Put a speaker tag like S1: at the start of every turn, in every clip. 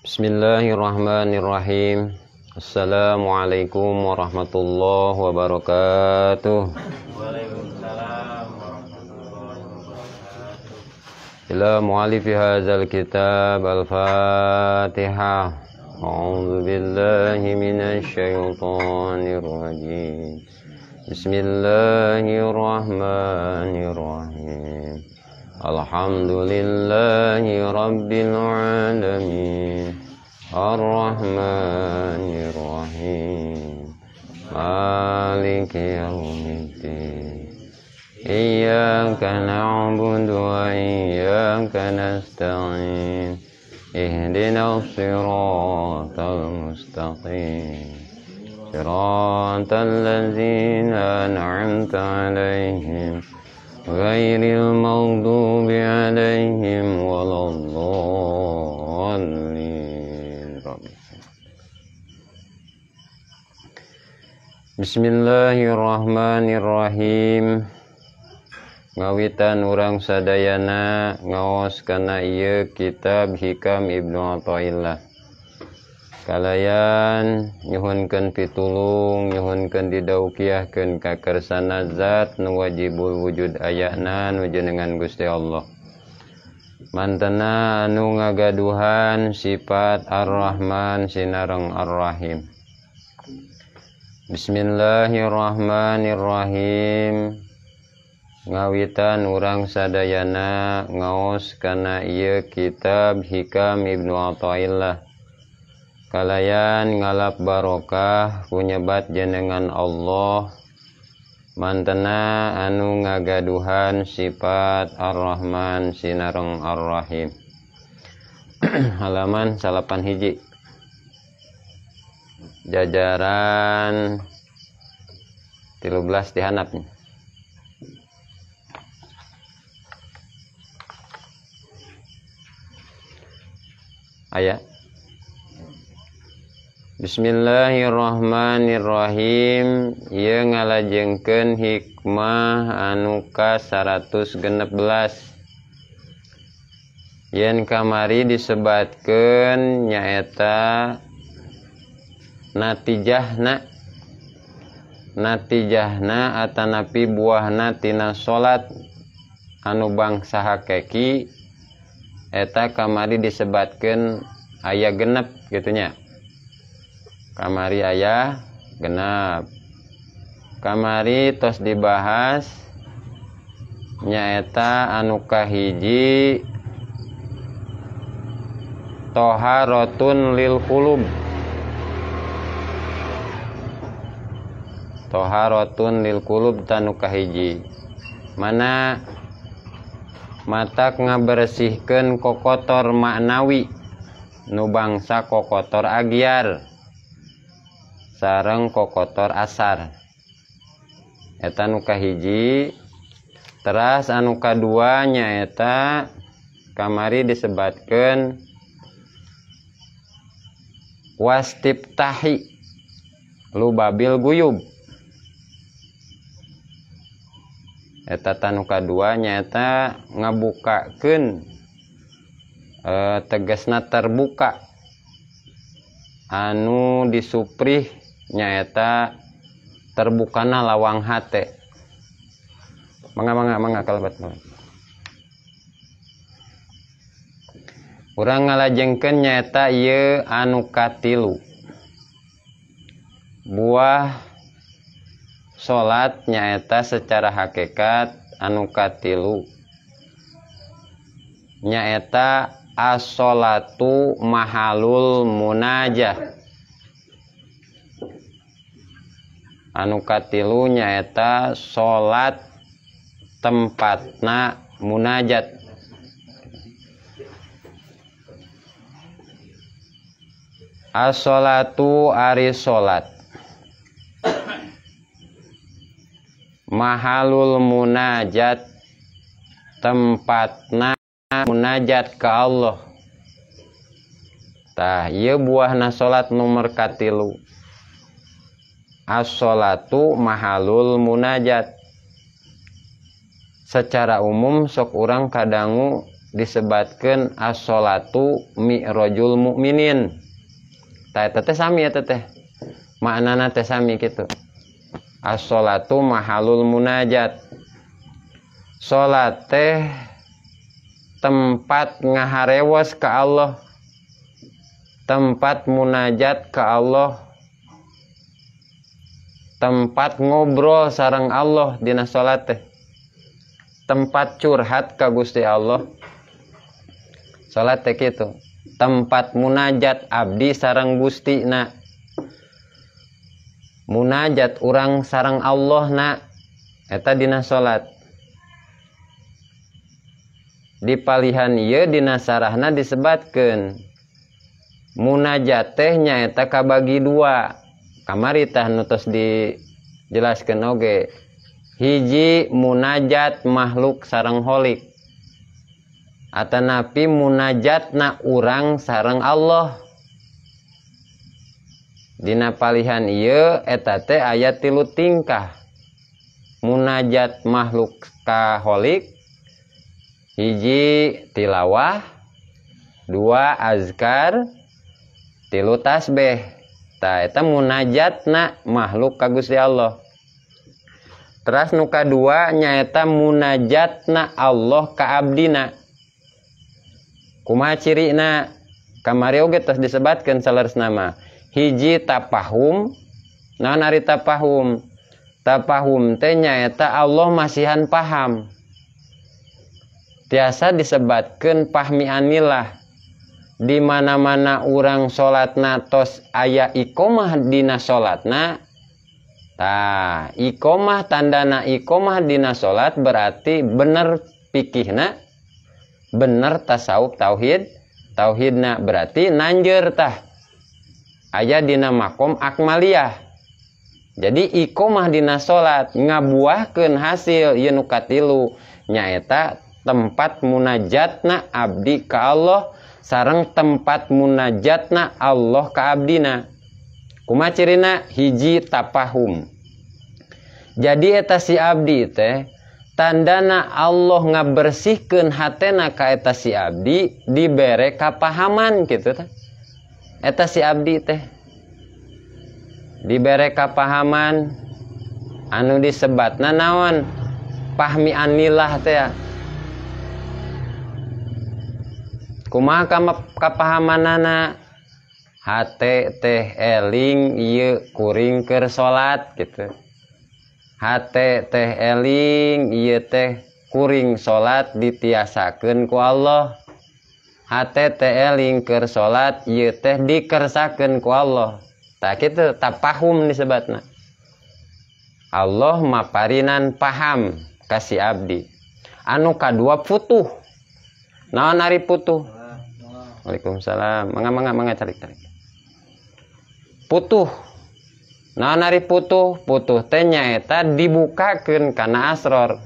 S1: Bismillahirrahmanirrahim. Assalamualaikum warahmatullahi wabarakatuh.
S2: Waalaikumsalam warahmatullahi wabarakatuh.
S1: Ila mu'alifi hadzal kitab al-Fatihah. A'udzu billahi minasy syaithanir rajim. Bismillahirrahmanirrahim. Alhamdulillahi rabbil alamin. Ar-Rahmanir Rahim. Maliki yaumiddin. Iyyaka na'budu wa iyyaka nasta'in. Ihdinas siratal mustaqim. Siratal ladzina an'amta 'alaihim ghairil maghdubi 'alaihim waladdallin. Bismillahirrahmanirrahim. Ngawitan urang sadayana ngaos kana ieu kitab Hikam Ibnu Athaillah. Kalayan nyuhunkeun pitulung, nyuhunkeun didaukiahkeun ka kersana zat nu wajibul wujud ayana nu jenengan Gusti Allah. Mantena anu ngagaduhan sifat Ar-Rahman sinareng Ar-Rahim. Bismillahirrahmanirrahim. Ngawitan urang sadayana ngaos kana ieu kitab Hikam Ibnu Athaillah. Kalayan ngalap barokah kunyebat jenengan Allah. Mantena anu ngagaduhan sifat Ar-Rahman sinareng Ar-Rahim. Halaman 8 hiji. Jajaran 13 dihanapnya. Ayat. Bismillahirrahmanirrahim. Ieu ngalajengkeun hikmah anu ka 116. Yen kamari disebatkeun nyaeta natijahna, natijahna atanapi buahna tina salat anu bangsa hakiki eta kamari disebatkeun aya genep gitu nya. Kamari aya genep. Kamari tos dibahas nyaeta anu kahiji toharotun lil qulub. Toharotun lil qulub tanu kahiji. Mana matak ngabersihkeun kokotor maknawi nu bangsa kokotor agiar sareng kokotor asar. Eta nu kahiji. Teras anu kadua nyaeta kamari disebatkeun wastiftahi lubabil guyub. Eta tanu kadua nyaeta ngabukakeun tegasna terbuka anu disuprih nyaeta terbukana lawang hate. Mangga mangga mangga kalebet. Urang ngalajengkeun nyaeta ieu anu katilu. Buah salat nyaeta secara hakikat anu katilu nyaeta as-sholatu mahalul munajah. Anu katilu nyaeta salat tempatna munajat. As-sholatu ari salat mahalul munajat tempatna munajat ke Allah. Tah ieu buahna salat nomor katilu. As-sholatu mahalul munajat. Secara umum sok urang kadangu disebatkeun as-sholatu mi'rajul mukminin. Tah eta teh sami eta teh. Maknana teh sami kitu. As-sholatu mahalul munajat. Salat teh tempat ngaharewos ka Allah, tempat munajat ka Allah, tempat ngobrol sareng Allah dina salat teh, tempat curhat ka Gusti Allah. Salat teh kitu, tempat munajat abdi sareng Gustina, munajat urang sareng Allah na, eta dina salat. Di palihan ieu dina sarahna disebatkeun munajat teh nyaeta kabagi dua. Kamari tah nu tos dijelaskeun oge. Hiji munajat makhluk sareng holik, atanapi munajatna urang sareng Allah. Dina palihan ieu eta teh aya tilu tingkah. Munajat makhluk ka holik, hiji tilawah, dua azkar, tilu tasbih. Tah eta munajatna makhluk ka Gusti Allah. Teras nu kadua nyaeta munajatna Allah ka abdina. Kumaha cirina? Kamari oge tos disebatkeun saleresna mah. Hiji tapahum. Naon ari tapahum? Tapahum teh nyaeta Allah masihan paham. Tiasa disebatkeun pahmi anilah. Di mana-mana urang salatna tos aya iqomah dina salatna. Tah, iqomah tandana iqomah dina salat berarti bener pikihna, bener tasawuf tauhid, tauhidna berarti nanjeur tah. Aya dina makom akmaliyah. Jadi iqomah dina salat ngabuahkeun hasil ieu nu katilu nyaeta tempat munajatna abdi ka Allah sareng tempat munajatna Allah ka abdina. Kumaha cirina? Hiji tapahum. Jadi eta si abdi teh tandana Allah ngabersihkeun hatena ka eta si abdi dibere kapahaman kitu teh. Eta si abdi teh dibere kapahaman anu disebatna naon? Pahmi anilah teh. Kumaha kapahamanana? Hate teh eling ieu kuring keur salat kitu. Hate teh eling ieu teh kuring salat ditiasakeun ku Allah. Hate teh eling keur salat ieu teh dikersakeun ku Allah. Tah kitu tapahum disebatna. Allah maparinan paham ka si abdi. Anu kadua futuh. Naon ari putuh? Waalaikumsalam. Mangga mangga mangga calik calik. Putuh. Naon ari putuh? Putuh teh nyaeta dibukakeun kana asror.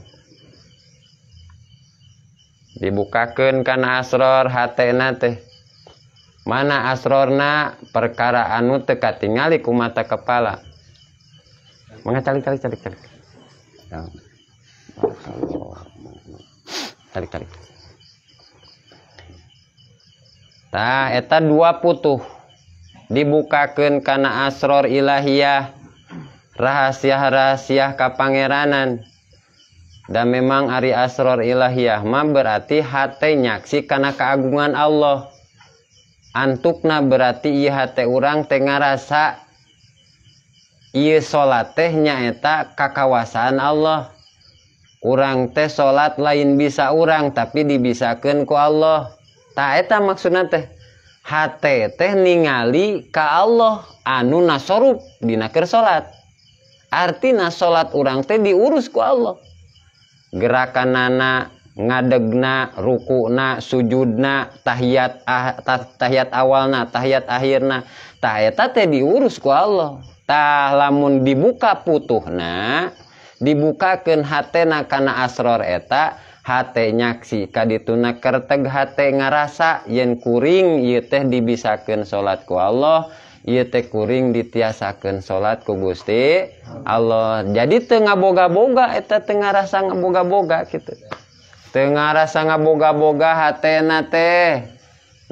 S1: Dibukakeun kana asror hatena teh. Mana asrorna? Perkara anu teu katingali ku mata kepala. Mangga calik calik calik calik. Calik calik. Tah eta dua putuh dibukakeun kana asror ilahiyah, rahasia-rahasia kapangeranan. Dan memang ari asror ilahiyah mah berarti hate nyaksi kana keagungan Allah. Antukna berarti ieu hate urang teh ngarasa ieu salat teh nyaeta kakawasaan Allah. Urang teh salat lain bisa urang tapi dibisakeun ku Allah. Tah eta maksudna teh hate teh ningali ka Allah anu nasorup dina keur salat. Artina salat urang teh diurus ku Allah. Gerakanana, ngadegna, rukuna, sujudna, tahiyat tahiyat awalna, tahiyat akhirna, tah eta teh diurus ku Allah. Tah lamun dibuka putuhna, dibukakeun hatena kana asror eta, hate nyaksi kadituna kerteg hate ngarasa yen kuring ieu teh dibisakeun salat ku Allah, ieu teh kuring ditiasakeun salat ku Gusti Allah. Jadi teu ngaboga-boga eta teu ngarasa ngaboga-boga kitu. Teu ngarasa ngaboga-boga hatena teh.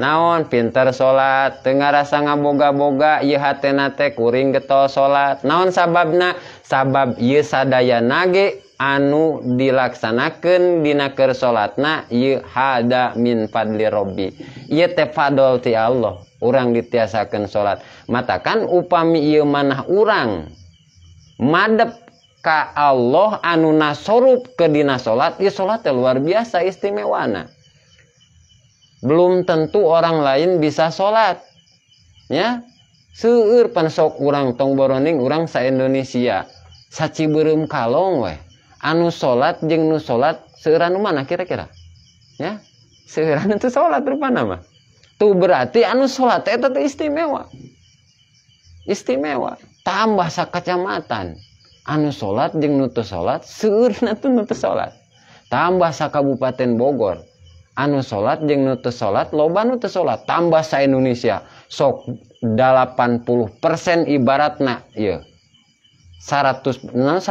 S1: Naon pinter salat, teu ngarasa ngaboga-boga ieu hatena teh kuring getol salat. Naon sababna? Sabab ieu sadayana ge anu dilaksanakeun dina keur salatna ieu hada min fadli rabbi. Ieu teh fadol ti Allah, urang ditiasakeun salat. Matakan upami ieu manah urang madep ka Allah anu nasorup ke dina salat, ieu salat teh luar biasa istimewana. Belum tentu orang lain bisa salat. Ya, seueur pan sok urang tong boroning urang sa Indonesia. Sacibeureum kalong weh. Anu salat jeung nu salat seueuran nu mana kira-kira? Ya, seueuran teu salat rupana mah. Tuh berarti anu salat eta teh istimewa. Istimewa. Tambah sakacamatan. Anu salat jeung nu teu salat seueurna teh nu teu salat. Tambah sakabupaten Bogor. Anu salat jeung nu teu salat loba nu teu salat. Tambah sa Indonesia sok 80% ibaratna ieu. 180%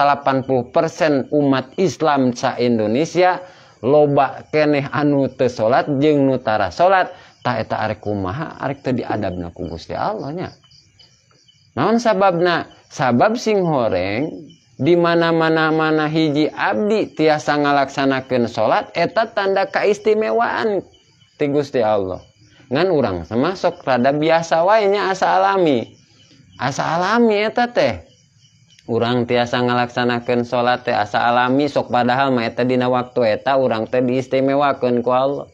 S1: umat Islam sa Indonesia loba keneh anu teu salat jeung nu tara salat. Tah eta arek kumaha arek teu diadabna ku Gusti Allah nya. Naon sababna? Sabab sing horeng di mana-mana mana hiji abdi tiasa ngalaksanakeun salat eta tanda kaistimewaan ti Gusti Allah. Ngan urang sama sok rada biasa wae nya asa alami. Asa alami eta teh. Urang tiasa ngalaksanakeun salat teh asa alami sok padahal mah eta dina waktu eta urang teh diistimewakeun ku Allah.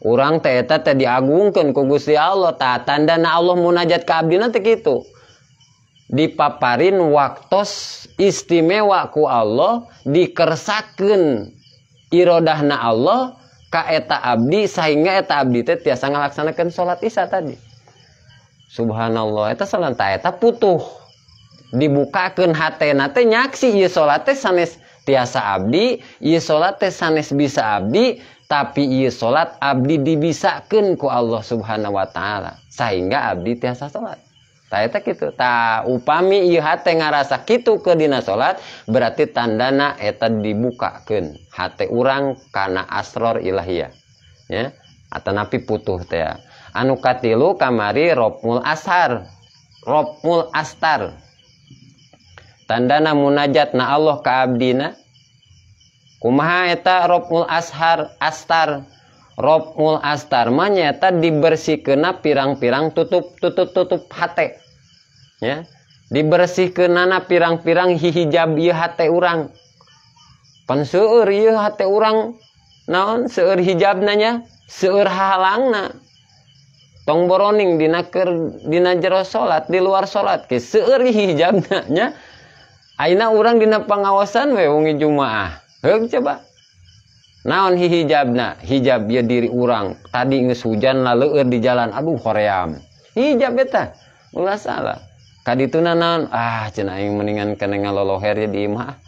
S1: Urang teh eta teh diagungkeun ku Gusti Allah. Tah tandana Allah munajat ka abdina teh kitu. Dipaparin waktos istimewa ku Allah, dikersakeun irodahna Allah ka eta abdi sehingga eta abdi teh tiasa ngalaksanakeun salat Isya tadi. Subhanallah, eta salat ta eta putuh. Dibukakeun hatena teh nyaksi ieu salat teh sanes tiasa abdi, ieu salat teh sanes bisa abdi, tapi ieu salat abdi dibisakeun ku Allah Subhanahu wa taala sehingga abdi tiasa salat. Ta eta kitu. Ta upami ieu hate ngarasa kitu ke dina salat berarti tandana eta dibukakeun hate urang kana asror ilahiyah. Ya, atanapi putuh teh. Anu katilu kamari roful ashar, roful astar. Tandana munajatna Allah ka abdina. Kumaha eta roful ashar astar? Roful astar mah nyaeta dibersihkeunna pirang-pirang tutup hate. Ya, dibersihkeunana pirang-pirang hijab ieu hate urang. Pan seueur ieu hate urang naon seueur hijabna nya, seueur hahalangna. Tong boroning dina keur dina jero salat, di luar salat ke seueur hijabna nya. Ayeuna urang dina pangaosan we wengi Jumaah. Heug coba. Naon hijabna? Hijab ieu diri urang. Tadi geus hujan laleueur di jalan, aduh hoream. Hijab eta. Ulah salah. Kadituna naon? Ah, cenah aing mendingan keneh ngaloloher ye di imah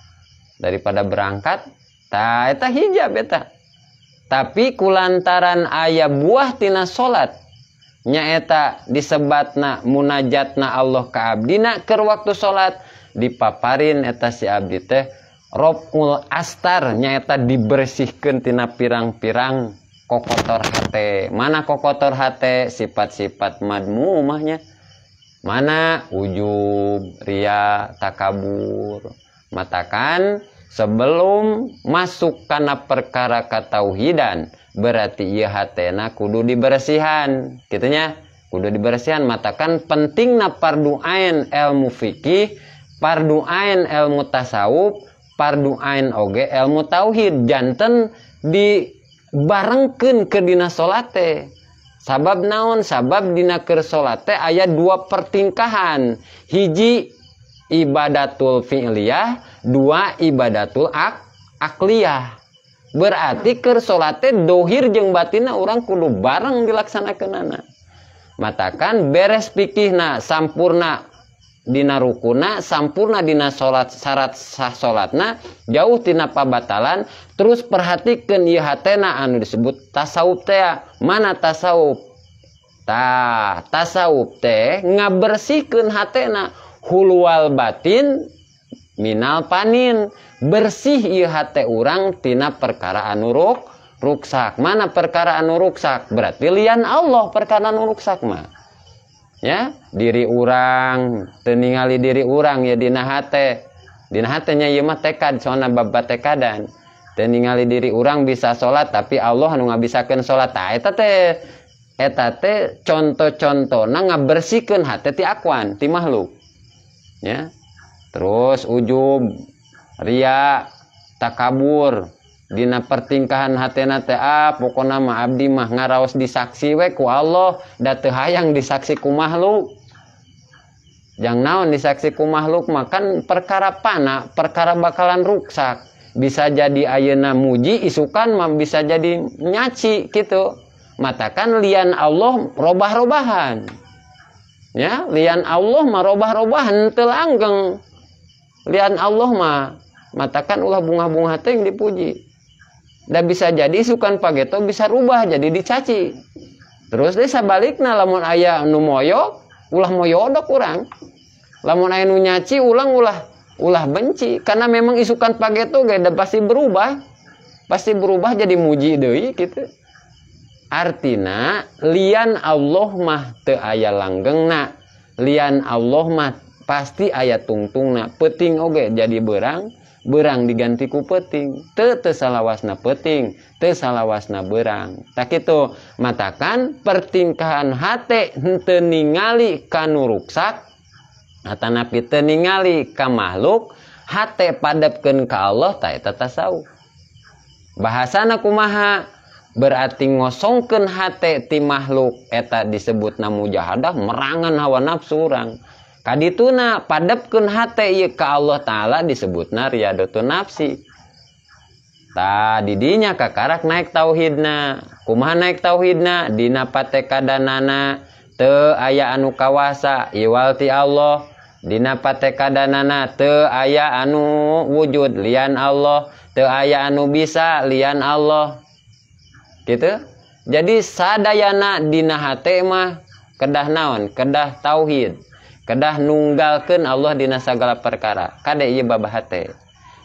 S1: daripada berangkat. Tah eta hijab eta. Tapi kulantaran aya buah tina salat nyaeta disebatna munajatna Allah ka abdina keur waktu salat dipaparin eta si abdi teh roful astar nyaeta dibersihkeun tina pirang-pirang kokotor hate. Mana kokotor hate? Sifat-sifat madmumahnya. Mana ujub, ria, takabur. Matakan sebelum masuk kana perkara katauhidan berarti ieu hatena kudu dibersihan. Kitu nya, kudu dibersihan. Matakan pentingna parduain ilmu fikih, parduain ilmu tasawuf, parduain oge ilmu tauhid janten dibarengkeun ke dina salat teh. Sabab naon? Sabab dina keur salat teh aya dua pertingkahan. Hiji ibadatul fi'liyah, dua ibadatul akliyah. Berarti keur salat teh dohir jeung batinna urang kudu bareng dilaksanakeunana. Matakan beres fikihna sampurna dina rukuna, sampurna dina salat, syarat sah salatna, jauh tina pabatalan, terus perhatikeun ieu hatena anu disebut tasawuf teh. Mana tasawuf? Tah, tasawuf teh ngabersihkeun hatena hulwal batin minal panin, bersih ieu hate urang tina perkara anu Ruksak. Mana perkara anu ruksak? Berarti lian Allah perkara anu ruksak mah. Ya, diri urang, teu ningali diri urang ya dina hate. Dina hate nya ieu mah tekad, soalna bab tekadan. Teu ningali diri urang bisa salat tapi Allah anu ngabisakeun salat. Tah eta teh conto-contona ngabersihkeun hate ti akwan, ti makhluk. Ya. Terus ujub, ria, takabur, dina pertingkahan hatena teh ah pokona mah abdi mah ngaraos disaksi we ku Allah, da teu hayang disaksi ku makhluk. Jang naon disaksi ku makhluk mah kan perkara pana, perkara bakalan ruksak. Bisa jadi ayeuna muji, isukan mah bisa jadi nyaci gitu. Matakan lian Allah robah-robahan. Ya, lian Allah mah robah-robahan teu langgeng. Lian Allah mah matakan ulah bunga-bunga teh yang dipuji. Da bisa jadi isukan pageto bisa rubah jadi dicaci. Terus deh sabalikna lamun aya nu moyok, ulah moyodok urang. Lamun aya nu nyaci ulang ulah benci karena memang isukan pageto ge da pasti berubah. Pasti berubah jadi muji deui gitu. Artina lian Allah mah teu aya langgengna. Lian Allah mah pasti aya tungtungna. Peuting oge jadi beurang, beurang diganti ku peuting. Teu teu salawasna peuting, teu salawasna beurang. Tak kitu matakan pertingkahan hate henteu ningali ka nu ruksak atanapi teu ningali ka makhluk, hate padepkeun ka Allah ta eta tasawuf. Bahasana kumaha? Berarti ngosongkeun hate ti makhluk eta disebutna mujahadah merangan hawa nafsu urang. Kadituna padepkeun hate ieu ka Allah Ta'ala disebutna riyadhatun nafsi. Tah didinya kakarak naik tauhidna. Kumaha naik tauhidna? Dina patekadanana teu aya anu kawasa iwal ti Allah. Dina patekadanana teu aya anu wujud lian Allah, teu aya anu bisa lian Allah. Gitu. Jadi sadayana dina hate mah kedah naon? Kedah tauhid. Kedah nunggalkeun Allah dina sagala perkara. Kade ieu bab hate.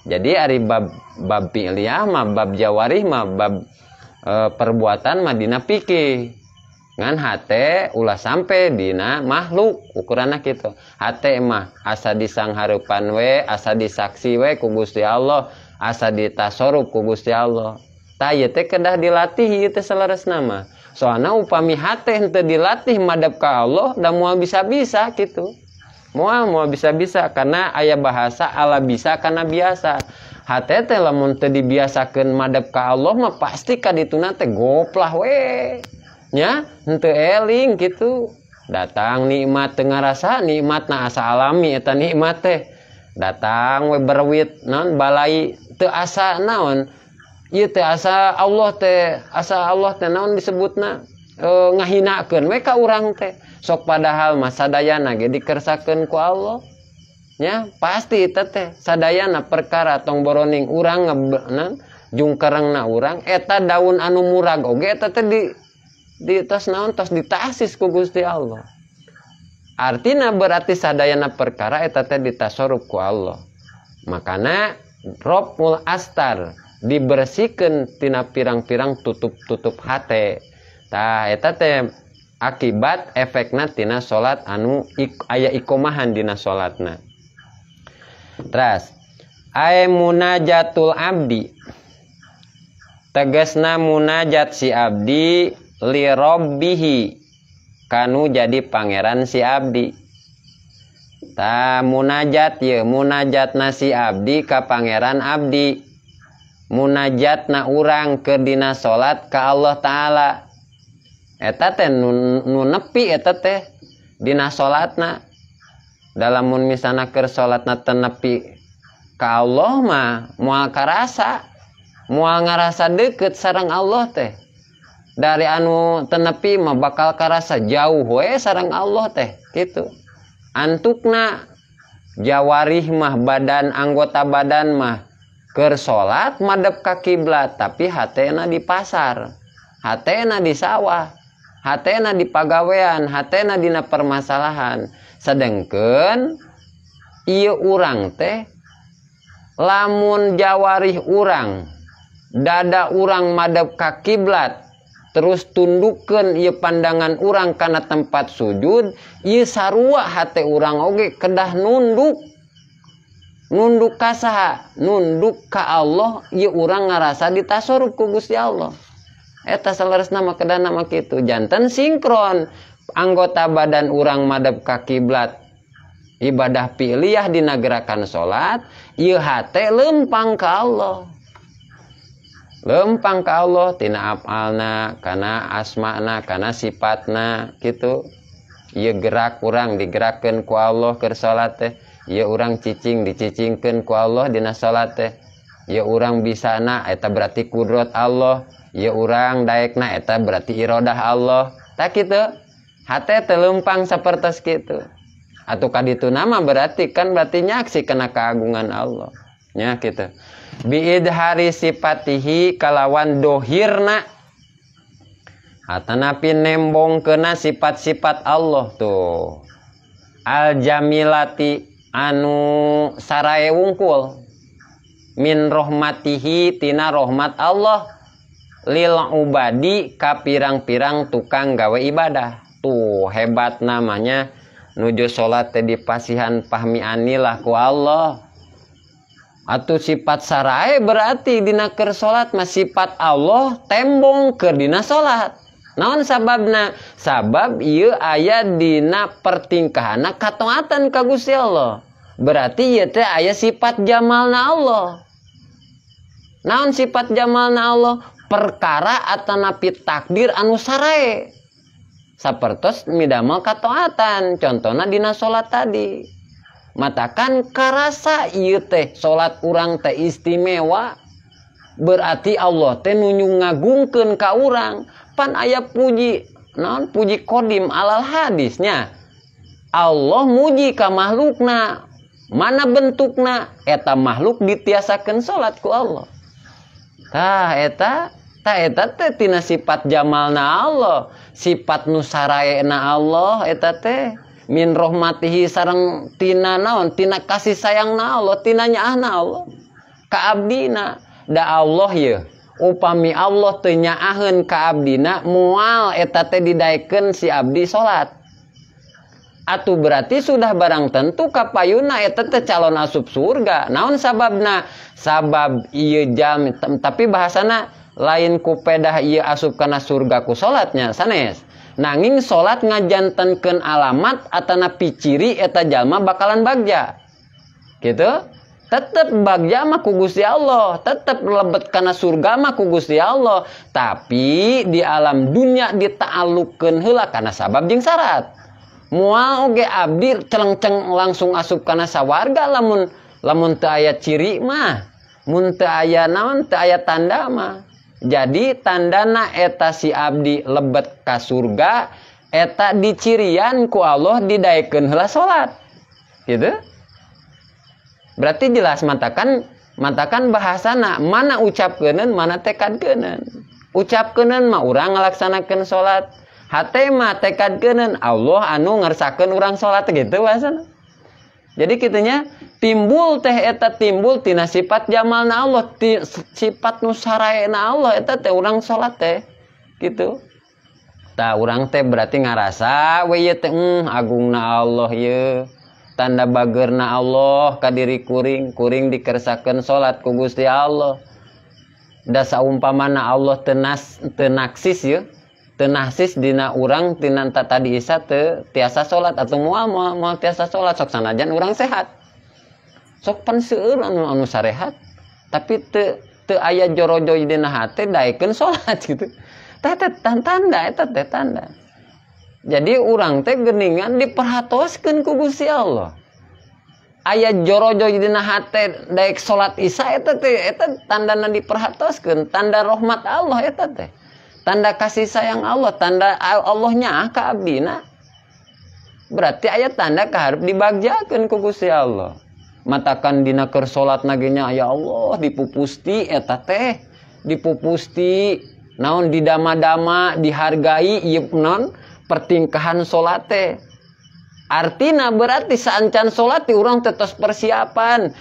S1: Jadi ari bab bab fi'liyah mah, bab jawarih mah, bab perbuatan mah dina fikih. Ngan hate ulah sampai dina makhluk ukuranna kitu. Hate mah asa disanghareupan we, asa disaksi we ku Gusti Allah, asa ditasorub ku Gusti Allah. Tah ieu teh kedah dilatih ieu teh saleresna mah. Soalna upami hate henteu dilatih madep ka Allah da moal bisa-bisa kitu. Moal moal bisa-bisa karena aya bahasa ala bisa karena biasa. Hate teh lamun teu dibiasakeun madep ka Allah mah pasti kadituna teh goplah we. Nya henteu eling kitu. Datang nikmat teu ngarasa nikmatna asa alami eta nikmat teh. Datang we berwit naon balai teu asa naon. Ieu teh asa Allah teh, asa Allah teh naon disebutna ngahinakeun we ka urang teh. Sok padahal mah sadayana ge dikersakeun ku Allah. Nya pasti eta teh sadayana perkara tong boroning urang naon jungkerengna urang eta daun anu murag oge eta teh di tos naon tos ditasis ku Gusti Allah. Artina berarti sadayana perkara eta teh ditasorub ku Allah. Makana robmul astar dibersihkan tina pirang-pirang tutup-tutup hate. Tah eta teh akibat efekna tina salat anu aya ikomahan dina salatna. Teras ay munajatul abdi tegasna munajat si abdi li rabbihi kanu jadi pangeran si abdi. Ta munajat ye munajatna si abdi ka pangeran abdi. Munajatna urang keur dina salat ka Allah Ta'ala. Eta teh nu nepi eta teh dina salatna. Dalamun misalna keur salatna teu nepi ka Allah mah moal karasa, moal ngarasa deukeut sareng Allah teh. Dari anu teu nepi mah bakal karasa jauh we sareng Allah teh kitu. Antukna jawarih mah badan anggota badan mah keur salat madep ka kiblat tapi hatena di pasar, hatena di sawah, hatena di pagawean, hatena dina permasalahan. Sedengkeun ieu urang teh lamun jawarih urang Dada urang madep ka kiblat, terus tundukkeun ieu pandangan urang kana tempat sujud, ieu sarua hate urang oge kedah nunduk. Nunduk ka saha? Nunduk ka Allah, ieu urang ngarasa ditasorub ku Gusti Allah. Eta saleresna mah kedahna mah kitu. Janten sinkron anggota badan urang madep ka kiblat. Ibadah fi'liyah dina gerakan salat, ieu hate lempang ka Allah. Lempang ka Allah tina afalna, kana asmana, kana sifatna kitu. Ieu gerak urang digerakkeun ku Allah keur salat teh. Ieu urang cicing dicicingkeun ku Allah dina salat teh. Ieu urang bisana eta berarti kudrat Allah. Ieu urang daekna eta berarti iradah Allah. Tah kitu. Hate teh lempang sapertos kitu. Atuh kaditu nama berarti kan berarti nyaksi kana keagungan Allah. Nya kitu. Biidhari sifatihi kalawan dohirna atanapi nembong kena sifat-sifat Allah tuh. Al jamilati anu sarae wungkul min rohmatihi tina rohmat Allah lil ubadi ka pirang-pirang tukang gawe ibadah. Tuh hebat namanya nuju salat teh dipasihan pahmi anilah ku Allah. Atuh sifat sarae berarti dina keur salat mah sifat Allah tembong keur dina salat. Naon sababna? Sabab ieu aya dina pertingkahana kataatan ka Gusti Allah. Berarti ieu teh aya sifat jamalna Allah. Naon sifat jamalna Allah? Perkara atanapi takdir anu sarae. Sapertos midamel kataatan, contona dina salat tadi. Matakan karasa ieu teh salat urang teh istimewa, berarti Allah teh nu ngagungkeun ka urang. Pan aya puji naon puji kodim alal hadisnya. Allah muji ka makhlukna, mana bentukna eta makhluk ditiasakeun salat ku Allah. Tah eta, tah eta teh tina sifat jamalna Allah, sifat nu saraena Allah eta teh min rohmatihi sareng tina naon tina kasih sayangna Allah, tina nyaahna Allah ka abdina. Da Allah ye upami Allah teu nyaaheun ka abdina moal eta teh didaekeun si abdi salat. Atuh berarti sudah barang tentu kapayuna eta teh calon asup surga. Naon sababna? Sabab ieu jam, tapi bahasana lain ku pedah ieu asup kana surga ku salatnya sanes. Nanging salat ngajantenkeun alamat atanapi ciri eta jalma bakalan bagja. Gitu? Tetep bagja mah ku Gusti Allah, tetep lebet kana surga mah ku Gusti Allah, tapi di alam dunia dita'allukeun heula kana sabab jeung syarat. Moal oge abdi celengceng langsung asup kana sawarga lamun lamun teu aya ciri mah, mun teu aya naon, teu aya tanda mah. Jadi tandana eta si abdi lebet ka surga eta dicirian ku Allah didaekeun heula salat. Gitu? Berarti jelas matakan bahasana mana ucapkeuneun mana tekadkeuneun. Ucapkeuneun mah urang ngalaksanakeun salat, hate mah tekadkeuneun Allah anu ngersakeun urang salat gitu bahasana. Jadi kitunya timbul teh eta timbul tina sifat jamalna Allah, sifat nu saraena Allah eta teh urang salat teh gitu. Tah urang teh berarti ngarasa we ieu teh agungna Allah ieu. Tanda bagerna Allah ka diri kuring, kuring dikersakeun salat ku Gusti Allah. Da saumpamana Allah tenaksis ye, tenaksis dina urang tina tadi isa teu tiasa salat atau moal tiasa salat sok sanajan urang sehat. Sok pan seueur anu sarehat tapi teu aya jorojoy dina hate daekeun salat gitu. Tah teh tanda eta teh tanda. Jadi urang teh geuningan diperhatoskeun ku Gusti Allah. Aya jorojoy dina hate daek salat isya eta teh eta tandana diperhatoskeun, tanda rahmat Allah eta teh. Tanda kasih sayang Allah, tanda Allah nyaah ka abdina. Berarti aya tanda kaharep dibagjakeun ku Gusti Allah. Matakan dina keur salat ge nya ya Allah dipupusti eta teh, dipupusti naon didama-dama, dihargai ieu naon pertingkahan salat teh. Artina berarti saancan salat urang teh tos persiapan,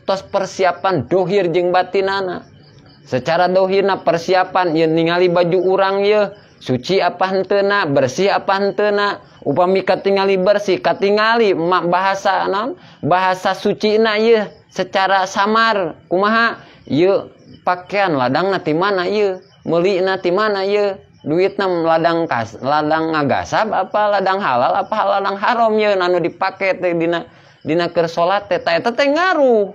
S1: tos persiapan dohir jeung batinana. Secara dohirna persiapan ieu ningali baju urang ieu suci apa henteuna, bersih apa henteuna. Upami katingali bersih, katingali bahasa naon? Bahasa sucina ieu secara samar kumaha? Ieu pakaian ladangna ti mana ieu? Meulina ti mana ieu? Duitna ladang kas, ladang ngagasab apa ladang halal apa ladang haram ieu anu dipake teh dina keur salat teh. Ta eta teh ngaruh.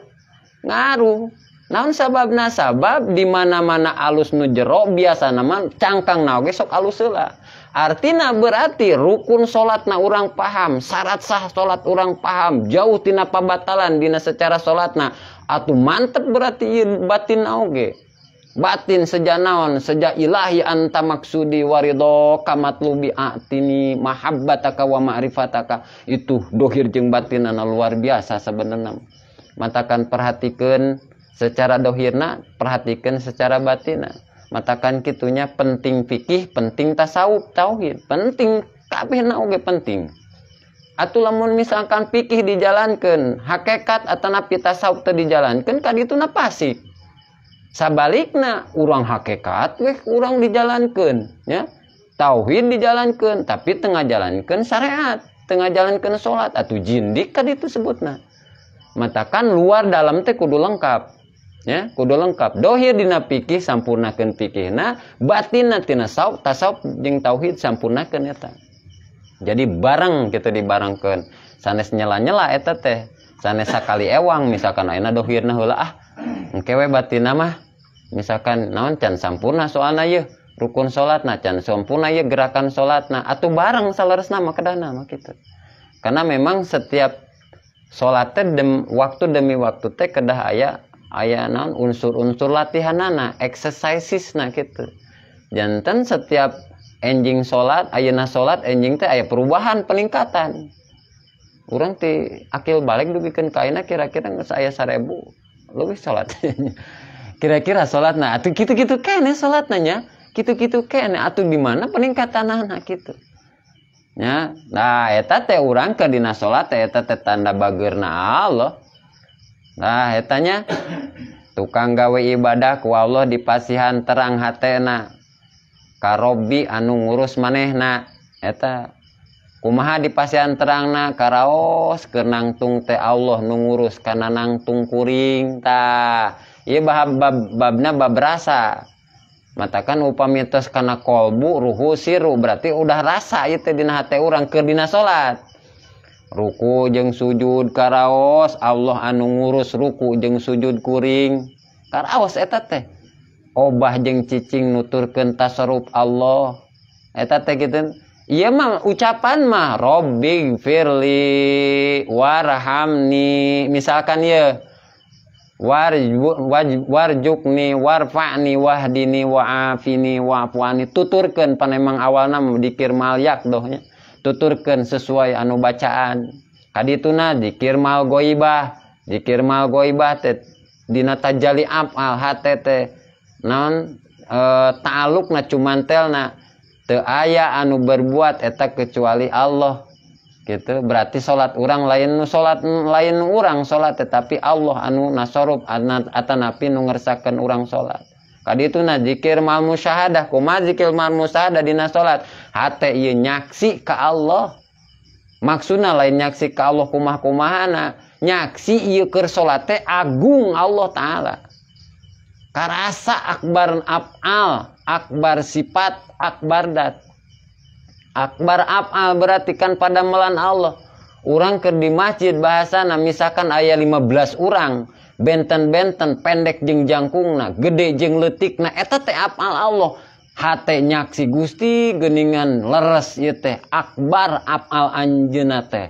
S1: Ngaruh. Naon sababna? Sabab di mana-mana alus nu jero biasana mah cangkangna oge sok alus heula. Artina berarti rukun salatna urang paham, syarat sah salat urang paham, jauh tina pabatalan dina secara salatna. Atuh mantep berarti ieu batin oge. Batin seja naon, seja ilahi anta maksudi waridho kamatlubi atini mahabbataka wa ma'rifataka. Itu dohir jeung batinana luar biasa sebenarnya. Matakan perhatikeun secara dohirna, perhatikeun secara batina. Matakan kitunya penting fikih, penting tasawuf, tauhid, penting kabehna oge penting. Atuh lamun misalkan fikih dijalankeun, hakikat atanapi tasawuf teu dijalankeun kan dituna fasik. Sabalikna urang hakikat weh urang dijalankeun nya, tauhid dijalankeun tapi teu ngajalankeun syariat, teu ngajalankeun salat atuh jindik ka ditu sebutna. Matakan luar dalam teh kudu lengkap. Ya, kudu lengkap. Dohir dina fikih sampurnakeun fikihna, batinna tina tasawuf jeung tauhid sampurnakeun eta. Jadi bareng kitu dibarengkeun. Sanes nyela-nyela eta teh. Sanes sakali ewang misalkan ayeuna dohirna heula ah, engke we batinna mah misalkan naon can sampurna soalna yeuh rukun salatna can sampurna yeuh gerakan salatna atuh bareng saleresna mah kedana mah kitu. Karena memang setiap salat teh waktu demi waktu teh kedah aya naon unsur-unsur latihanana, exercisesna kitu. Janten setiap enjing salat, ayeuna salat enjing teh aya perubahan, peningkatan. Urang ti akil balik dugikeun ka ayeuna kira-kira geus aya 1000 leuwih salat. Kira-kira salatna atuh kitu-kitu keneh salatna nya, kitu-kitu keneh atuh di mana peningkatanana kitu. Nya, nah eta teh urang ke dina salat teh eta teh tanda bageurna Allah. Nah etanya tukang gawe ibadah ku Allah dipasihan terang hatena karobi anu ngurus manehna eta kumaha dipasihan terangna karaos keur nangtung teh Allah nu ngurus kana nangtung kuring tah ieu babna bab rasa matakan upami tos kana kolbu ruhu siru berarti udah rasa ieu teh dina hate urang keur dina salat. Ruku jeung sujud karaos Allah anu ngurus ruku jeung sujud kuring karaos eta teh obah jeung cicing nuturkeun tasarruf Allah eta teh kitu ieu mah ucapan mah Rabbi firli warhamni misalkan ieu warjukni warfa'ni wahdini wa'afini wa'fuani tuturkeun pan emang awalna dikir malyak dohnya tuturkeun sesuai anu bacaan kadituna dikir mal goibah teh dina tajali afal hate teh naon ta'alukna cumantelna teu aya anu berbuat eta kecuali Allah gitu berarti salat urang lain nu salat lain urang salat tetapi Allah anu nasaruf atanapi nu ngersakeun urang salat. Kadituna zikir mal musyahadah kumaha zikir mal musyahadah dina salat hate ieu nyaksi ka Allah maksudna lain nyaksi ka Allah kumaha-kumahana nyaksi ieu keur salat teh agung Allah taala karasa akbar afal akbar sifat akbar dat akbar afal berarti kan pada melan Allah urang keur di masjid bahasana misalkan aya 15 urang benten-benten pendek jeung jangkungna gede jeung leutikna eta teh afal Allah hate nyaksi Gusti geuningan leres ieu teh akbar afal anjeunna teh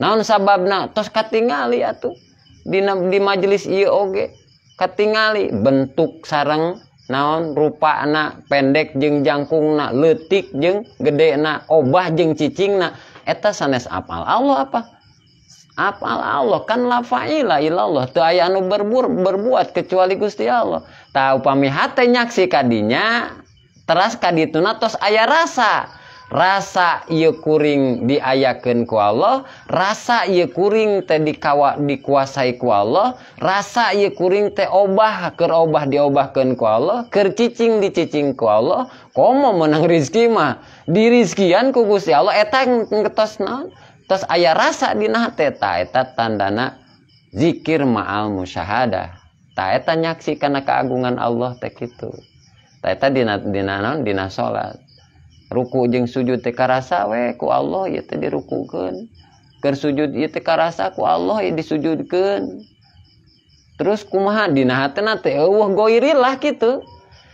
S1: naon sababna tos katingali atuh dina di majelis ieu oge katingali bentuk sareng naon rupana pendek jeung jangkungna leutik jeung gedena obah jeung cicingna eta sanes apal Allah apa apal Allah kan la fa'ila illallah teu aya anu berbuat kecuali Gusti Allah tah upami hate nyaksi kadinya teras kadituna tos aya rasa. Rasa ieu kuring diayakeun ku Allah, rasa ieu kuring teh dikuasai ku Allah, rasa ieu kuring teh obah keur obah diobahkeun ku Allah, keur cicing dicicing ku Allah. Komo menang rizki mah dirizkian ku Gusti Allah eta tos naon? Tos aya rasa dina hate ta eta tandana zikir ma'al musyahadah. Ta eta nyaksi kana keagungan Allah teh kitu. Ta eta dina naon? Dina salat. Ruku jeung sujud teh karasa we ku Allah ieu teh dirukukeun. Keur sujud ieu teh karasa ku Allah ieu disujudkeun. Terus kumaha dina hatena teh eueuh goirillah kitu.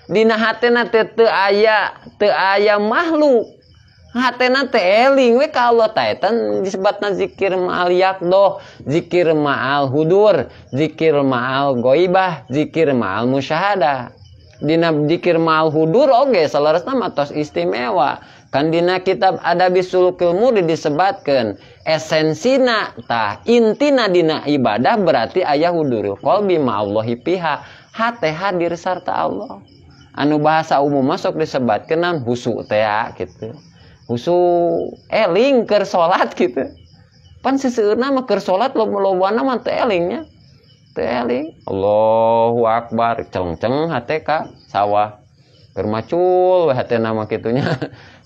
S1: Dina hatena teh teu aya makhluk. Hatena teh eling we ka Allah ta eta disebutna zikir ma'al yaqdoh, zikir ma'al hudur, zikir ma'al goibah, zikir ma'al musyahadah. Dina zikir ma'al hudur oge saleresna mah tos istimewa. Kan dina kitab Adabi Sulukil Murid disebatkeun esensina tah intina dina ibadah berarti aya hudurul qalbi ma'allahi piha, hate hadir sarta Allah. Anu bahasa umum masuk disebatkeun naon husu teh kitu. Husu eling keur salat kitu. Pan seseueurna mah keur salat loba-lobana mah teu elingnya. Teu eling. Allahu akbar cengceng hate ka sawah. Keur macul we hatena mah kitunya.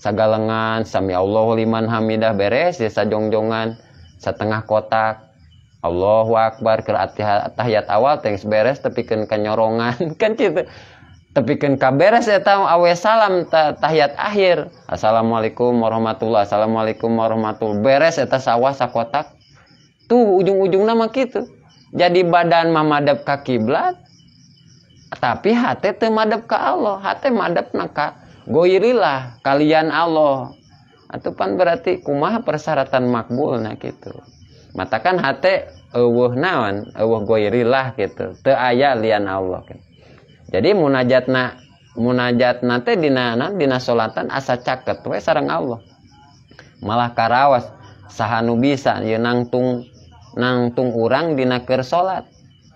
S1: Sagalengan sami Allahu liman hamidah beres ya sajongjongan setengah kotak. Allahu akbar keur tahiyat awal teh geus beres tepikeun ka nyorongan kan kitu. Tepikeun ka beres eta awe salam tahiyat akhir. Assalamualaikum warahmatullahi assalamualaikum warahmatullahi beres eta sawah sakotak. Tuh ujung-ujungna mah kitu. Jadi badan mah madep ka kiblat tapi hate teu madep ka Allah, hate madepna ka goirilah kalian Allah. Atuh pan berarti kumaha persyaratan makbulna kitu. Matakan hate eueuh naon, eueuh goirilah kitu, teu aya lian Allah kitu. Jadi munajatna teh dina salatan asa caket we sareng Allah. Malah karawas saha nu bisa ieu nangtung urang dina keur salat.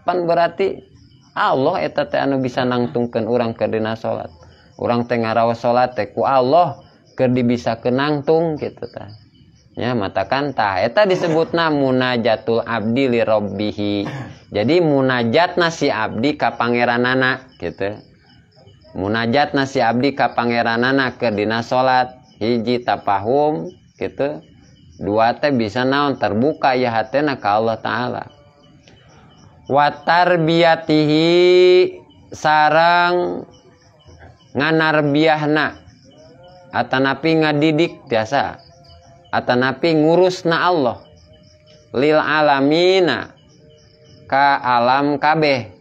S1: Pan berarti Allah eta teh anu bisa nangtungkeun urang keur dina salat. Urang teh ngaraos salat teh ku Allah keur dibisakeun nangtung kitu tah. Ya matakan tah eta disebutna munajatul abdi li rabbihi. Jadi munajatna si abdi ka pangeranana gitu. Munajatna si abdi ka pangeranana keur dina salat hiji tapahum gitu. Dua teh bisa naon terbuka ya hatena ka Allah taala. Wa tarbiyatihi sareng nganarbiahna atanapi ngadidik biasa atanapi ngurusna Allah lil alamina ka alam kabeh.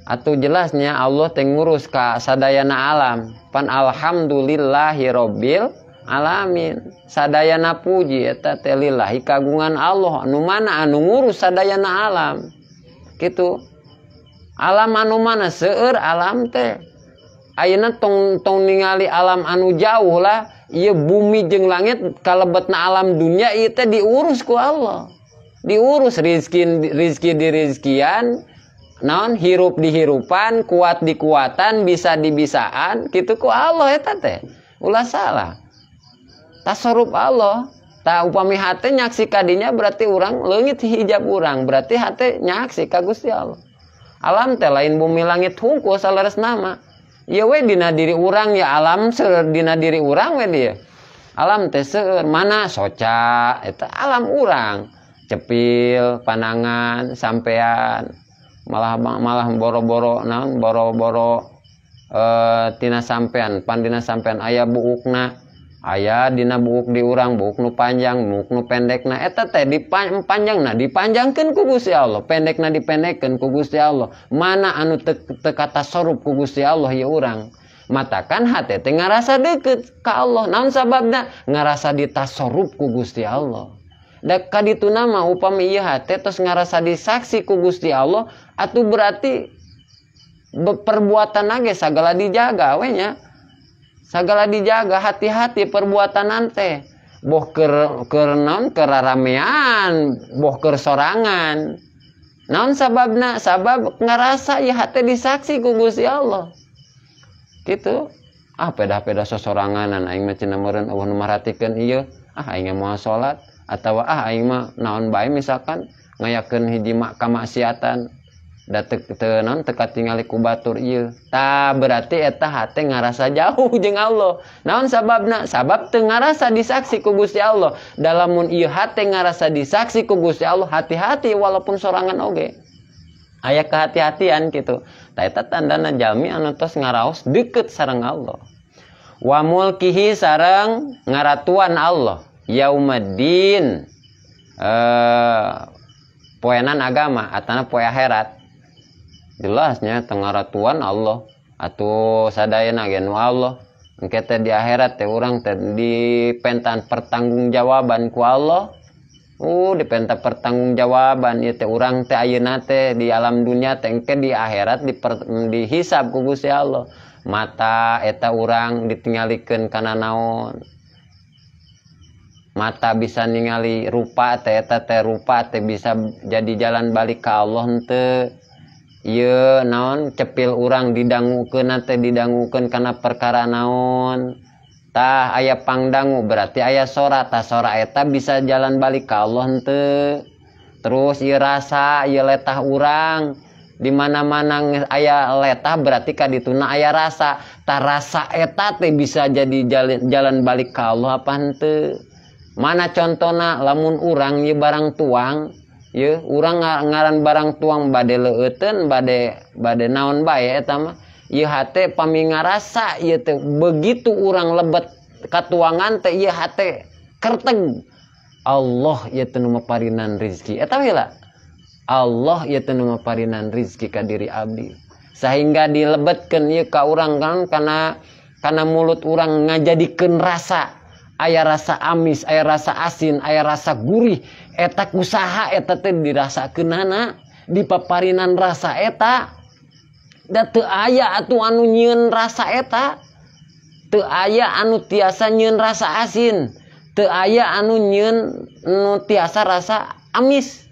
S1: Atuh jelasnya Allah teh ngurus ka sadayana alam. Pan alhamdulillahi rabbil alamin. Sadayana puji eta teh lillahi kagungan Allah anu mana anu ngurus sadayana alam. Kitu. Alam anu mana seueur alam teh. Ayeuna tong ningali alam anu jauh lah, ieu bumi jeung langit kalebetna alam dunia ieu teh diurus ku Allah. Diurus rizki dirizkian, naon hirup dihirupan, kuat dikuatan, bisa dibisaan, kitu ku Allah eta teh. Ulah salah. Tasarruf Allah. Tah upami hate nyaksi kadinya berarti urang leungit hijab urang, berarti hate nyaksi ka Gusti Allah. Alam teh lain bumi langit hungkul saleres nama. Ieu we dina diri urang ya alam seueur dina diri urang we dia. Alam teh seueur mana soca eta alam urang. Cepil, panangan, sampean, malah boro-boro naon boro-boro tina sampean, pan dina sampean aya buukna, aya dina buuk di urang, buuk nu panjang, buuk nu pendekna eta teh dipanjangna dipanjangkeun ku Gusti Allah, pendekna dipendekkeun ku Gusti Allah. Mana anu teu katasarruf ku Gusti Allah ieu urang. Matakan hate teh ngarasa deukeut ka Allah. Naon sababna? Ngarasa ditasarruf ku Gusti Allah. Da kadituna mah upami ieu hate tos ngarasa disaksi ku Gusti Allah, atuh berarti perbuatan ge sagala dijaga we nya. Sagala dijaga, hati-hati perbuatan teh. Boh keur naon keraramean, boh keur sorangan. Naon sababna? Sabab ngarasa ieu hate disaksi ku Gusti Allah. Gitu. Ah pedah-pedah sosoranganan aing mah cenah meureun eueuh nu maratikeun ieu. Ah aing moal salat atawa ah aing mah naon bae misalkan ngayakeun hiji kamaksiatan da teu naon teu katingali ku batur ieu. Tah berarti eta hate ngarasa jauh jeung Allah. Naon sababna? Sabab teu ngarasa disaksi ku Gusti Allah. Da lamun ieu hate ngarasa disaksi ku Gusti Allah, hati-hati walaupun sorangan oge. Aya kehati-hatian gitu. Tah eta tandana jalmi anu tos ngaraos deukeut sareng Allah. Wa mulkihi sareng ngaratuan Allah yaumaddin. Poenan agama atana poe akhirat. Jelasnya tengaratuan Allah atuh sadayana ge nu Allah. Engke teh di akhirat teh urang teh dipentan pertanggungjawaban ku Allah. Dipenta pertanggungjawaban ieu teh urang teh ayeuna teh di alam dunia teh engke di akhirat dihisab ku Gusti Allah. Mata eta urang ditinggalikeun kana naon? Mata bisa ningali rupa teh eta teh rupa teh bisa jadi jalan balik ka Allah henteu. Ieu naon cepil urang didangukeun teh didangukeun kana perkara naon? Tah aya pangdangu berarti aya sora, tah sora eta bisa jalan balik ka Allah henteu. Terus ieu rasa, ieu letah urang di mana-mana aya letah berarti ka dituna aya rasa. Tah rasa eta teh bisa jadi jalan balik ka Allah apa henteu? Mana contona lamun urang ieu barang tuang, ieu urang ngaran barang tuang bade leueuteun, bade naon bae eta mah. Ieu hate pami ngarasa ieu teh begitu urang lebet katuangan teh ieu hate kerteg. Allah ieu teh nu maparinan rizki. Eta heula. Allah ieu teh nu maparinan rizki ka diri abdi. Sehingga dilebetkeun ieu ka urang kan kana mulut urang ngajadikeun rasa. Aya rasa amis, aya rasa asin, aya rasa gurih. Eta kusaha eta teh dirasakeunana, dipaparinan rasa eta. Da teu aya atuh anu nyieun rasa eta. Teu aya anu tiasa nyieun rasa asin. Teu aya anu nyieun nu tiasa rasa amis.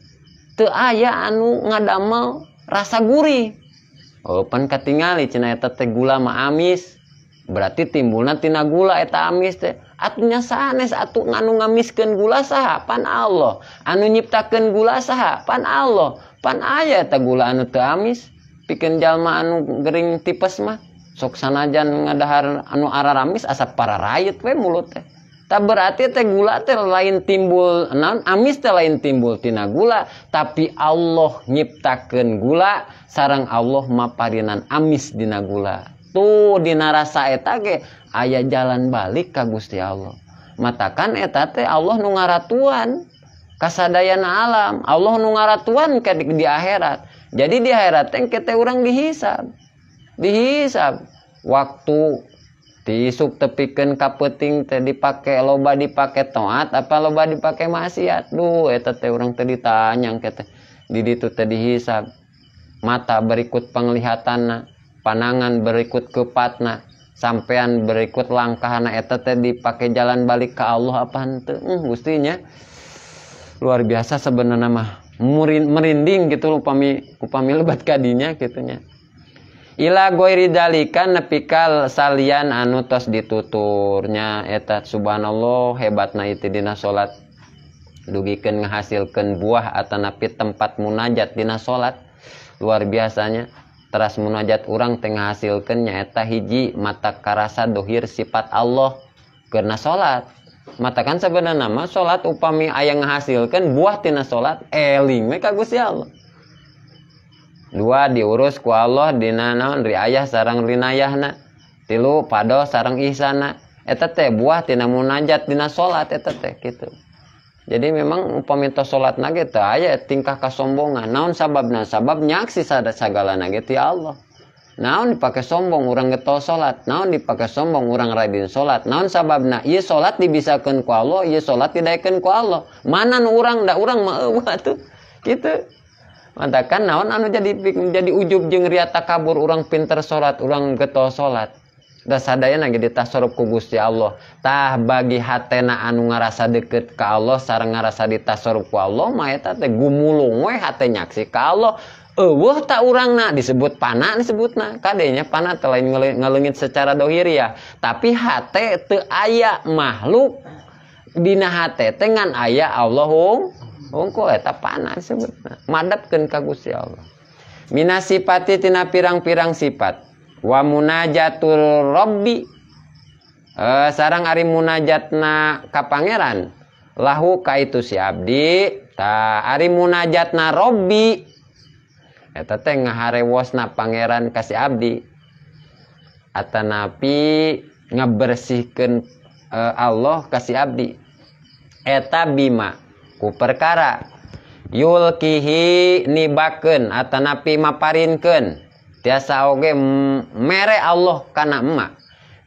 S1: Teu aya anu ngadamel rasa gurih. Oh, pan katingali cenah eta teh gula mah amis. Berarti timbulna tina gula eta amis teh. Atunya sanes atuh anu ngamiskeun gula saha? Pan Allah. Anu nyiptakeun gula saha? Pan Allah. Pan aya eta gula anu teu amis. Pikeun jalma anu gering tipes mah sok sanajan ngadahar anu araramis asa pararayet we mulut teh. Tah berarti teh gula teh lain timbul naon amis teh lain timbul tina gula, tapi Allah nyiptakeun gula sareng Allah maparinan amis dina gula. Tuh dina rasa eta ge aya jalan balik ka Gusti Allah. Matakan eta teh Allah nu ngaratuan kasadayana alam, Allah nu ngaratuan ke di akhirat. Jadi di akhirat teh engke teh urang dihisab. Dihisab waktu diisuk tepikeun ka peuting teh dipake loba dipake taat apa loba dipake maksiat. Duh eta teh urang teh ditanya engke teh di ditu teh dihisab. Mata berikut penglihatanna, panangan berikut kepatna, sampean berikut langkahna eta teh dipake jalan balik ka Allah apa henteu. Gustinya luar biasa sebenarnya mah. Merinding gitu upami lebat kadinya gitunya. Ila goiri dalika nepi ka salian anu tos dituturnya eta subhanallah hebatna itu dina salat dugikeun ngahasilkeun buah atanapi tempat munajat dina salat luar biasanya. Teras munajat urang teh ngahasilkeun nyaeta hiji mata karasa dohir sifat Allah karena salat. Mata kan sebenarnya mah salat upami aya ngahasilkeun buah tina salat eling we ka Gusti Allah. Dua diurus ku Allah dina naon riayah sareng rinayahna. Tilu pado sareng ihsana. Eta teh buah tina munajat dina salat eta teh kitu. Jadi memang upami tos salatna ge teu aya tingkah kasombongan. Naon sababna? Sabab nyaksi sagalana ge ti Allah. Naon dipake sombong urang getol salat, naon dipake sombong urang rajin salat, naon sababna? Ieu salat dibisakeun ku Allah, ieu salat didaekeun ku Allah. Mana nu urang da urang mah eueuh atuh. Kitu. Matakan naon anu jadi ujub jeung ria takabur urang pinter salat, urang getol salat. Da sadayana ge ditasarruf ku Gusti Allah. Tah bagi hatena anu ngarasa deukeut ka Allah sareng ngarasa ditasarruf ku Allah mah eta teh gumulung we hate nyaksi ka Allah. Eueuh ta urangna disebut pana disebutna. Kadenya pana teh lain ngaleungit secara dohiriah, tapi hate teu aya makhluk dina hate teh ngan aya Allah hungkul eta pana disebutna. Madepkeun ka Gusti Allah. Mina sipati tina pirang-pirang sifat. Wa munajatul rabbi sareng ari munajatna ka pangeran lahu ka itu si abdi. Ta ari munajatna rabbi eta teh ngaharewosna pangeran ka si abdi atanapi ngabersihkeun Allah ka si abdi eta bima ku perkara yulkihi nibakeun atanapi maparinkeun tiasa oge mere Allah kana emak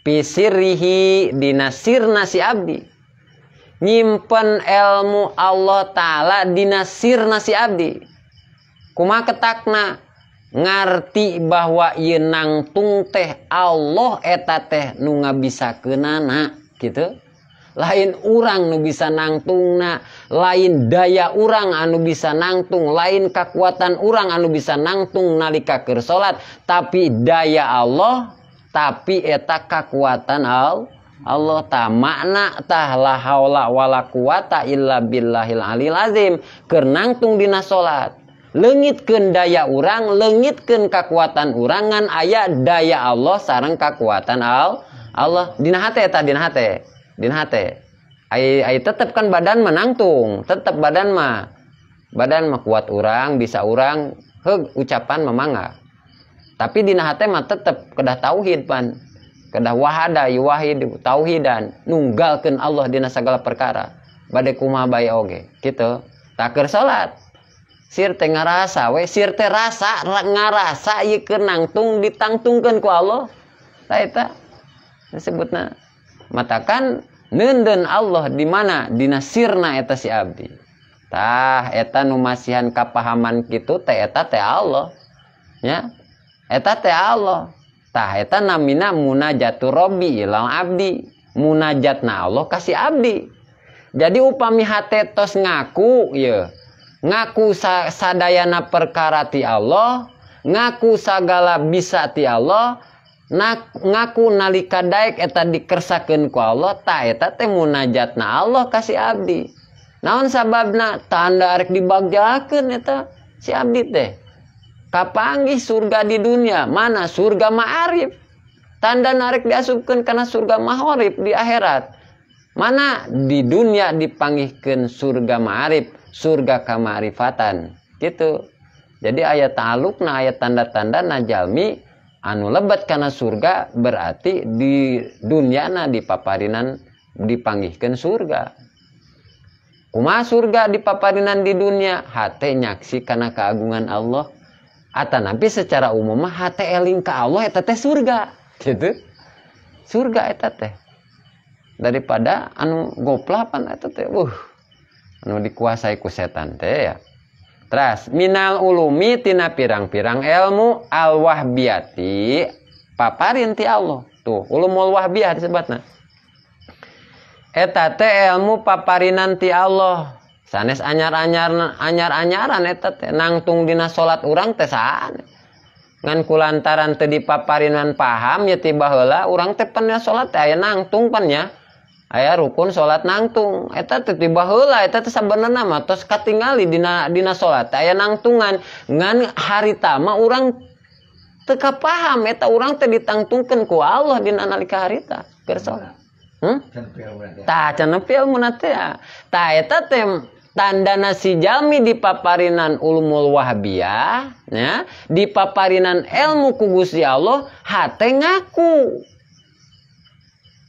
S1: pisirihi dina sirna si abdi nyimpen ilmu Allah Ta'ala dina sirna si abdi. Kumaha ketakna ngarti bahwa ieu nangtung teh Allah eta teh nu ngabisakeunana gitu. Lain urang nu bisa nangtungna, lain daya urang anu bisa nangtung, lain kekuatan urang anu bisa nangtung nalika keur salat, tapi daya Allah, tapi eta kekuatan Allah. Ta makna tah la haula wala quwata illa billahil alil azim keur nangtung dina salat. Leungitkeun daya urang, leungitkeun kekuatan urang ngan aya daya Allah sareng kekuatan Allah dina hate eta dina hate. Dina hate. Ai tetep kan badan mah nangtung, tetep badan mah kuat urang, bisa urang, heug ucapan mah mangga. Tapi dina hate mah tetep kedah tauhid pan. Kedah wahada yuwahid tauhidan, nunggalkeun Allah dina sagala perkara. Bade kumaha bae oge, kitu. Tah keur salat. Sir teh ngarasa we, sir teh rasa ngarasa ieu keur nangtung ditangtungkeun ku Allah. Tah eta disebutna matakan neundeun Allah di mana dina sirna eta si abdi. Tah eta nu masihan kapahaman kitu teh eta teh Allah. Nya eta teh Allah. Tah eta namina munajatur rabbi ilal abdi. Munajatna Allah ka si abdi. Jadi upami hate tos ngaku ieu, ngaku sadayana perkara ti Allah, ngaku sagala bisa ti Allah, ngaku nalika daek eta dikersakeun ku Allah, ta eta teh munajatna Allah ka si abdi. Naon sababna? Tanda arek dibagjakeun eta si abdi teh. Kapanggih surga di dunia, mana surga ma'arif. Tanda narek diasupkeun kana surga mahorif di akhirat. Mana di dunia dipanggihkeun surga ma'arif, surga kamarifatan gitu. Jadi ayat ta'alukna, ayat tanda-tanda najalmi anu lebat kana surga berarti di dunyana dipaparinan dipanggihkeun surga. Kumaha surga dipaparinan di dunia? Hate nyaksi kana keagungan Allah. Atanapi secara umum mah hate eling ka Allah eta teh surga gitu. Surga eta teh. Daripada anu goplapan eta teh anu dikuasai ku setan teh ya. Teras minal ulumi tina pirang-pirang ilmu al-wahbiyati paparin ti Allah. Tuh, ulumul wahbiyah disebutna. Eta teh ilmu paparinan ti Allah. Sanes anyar-anyaran eta teh nangtung dina salat urang teh sanes. Ngan kulantaran teu dipaparinan paham ya ti baheula urang teh pan salat teh aya nangtung pan nya. Aya rukun salat nangtung eta teh ti baheula eta teh sabenerna mah tos katingali dina salat aya nangtungan ngan harita mah urang teu kapaham eta urang teh ditangtungkeun ku Allah dina nalika harita keur salat. Tah can nepi ilmuna teh. Tah eta teh tandana si jalmi dipaparinan ulumul wahbiyah nya, dipaparinan ilmu ku Gusti Allah hate ngaku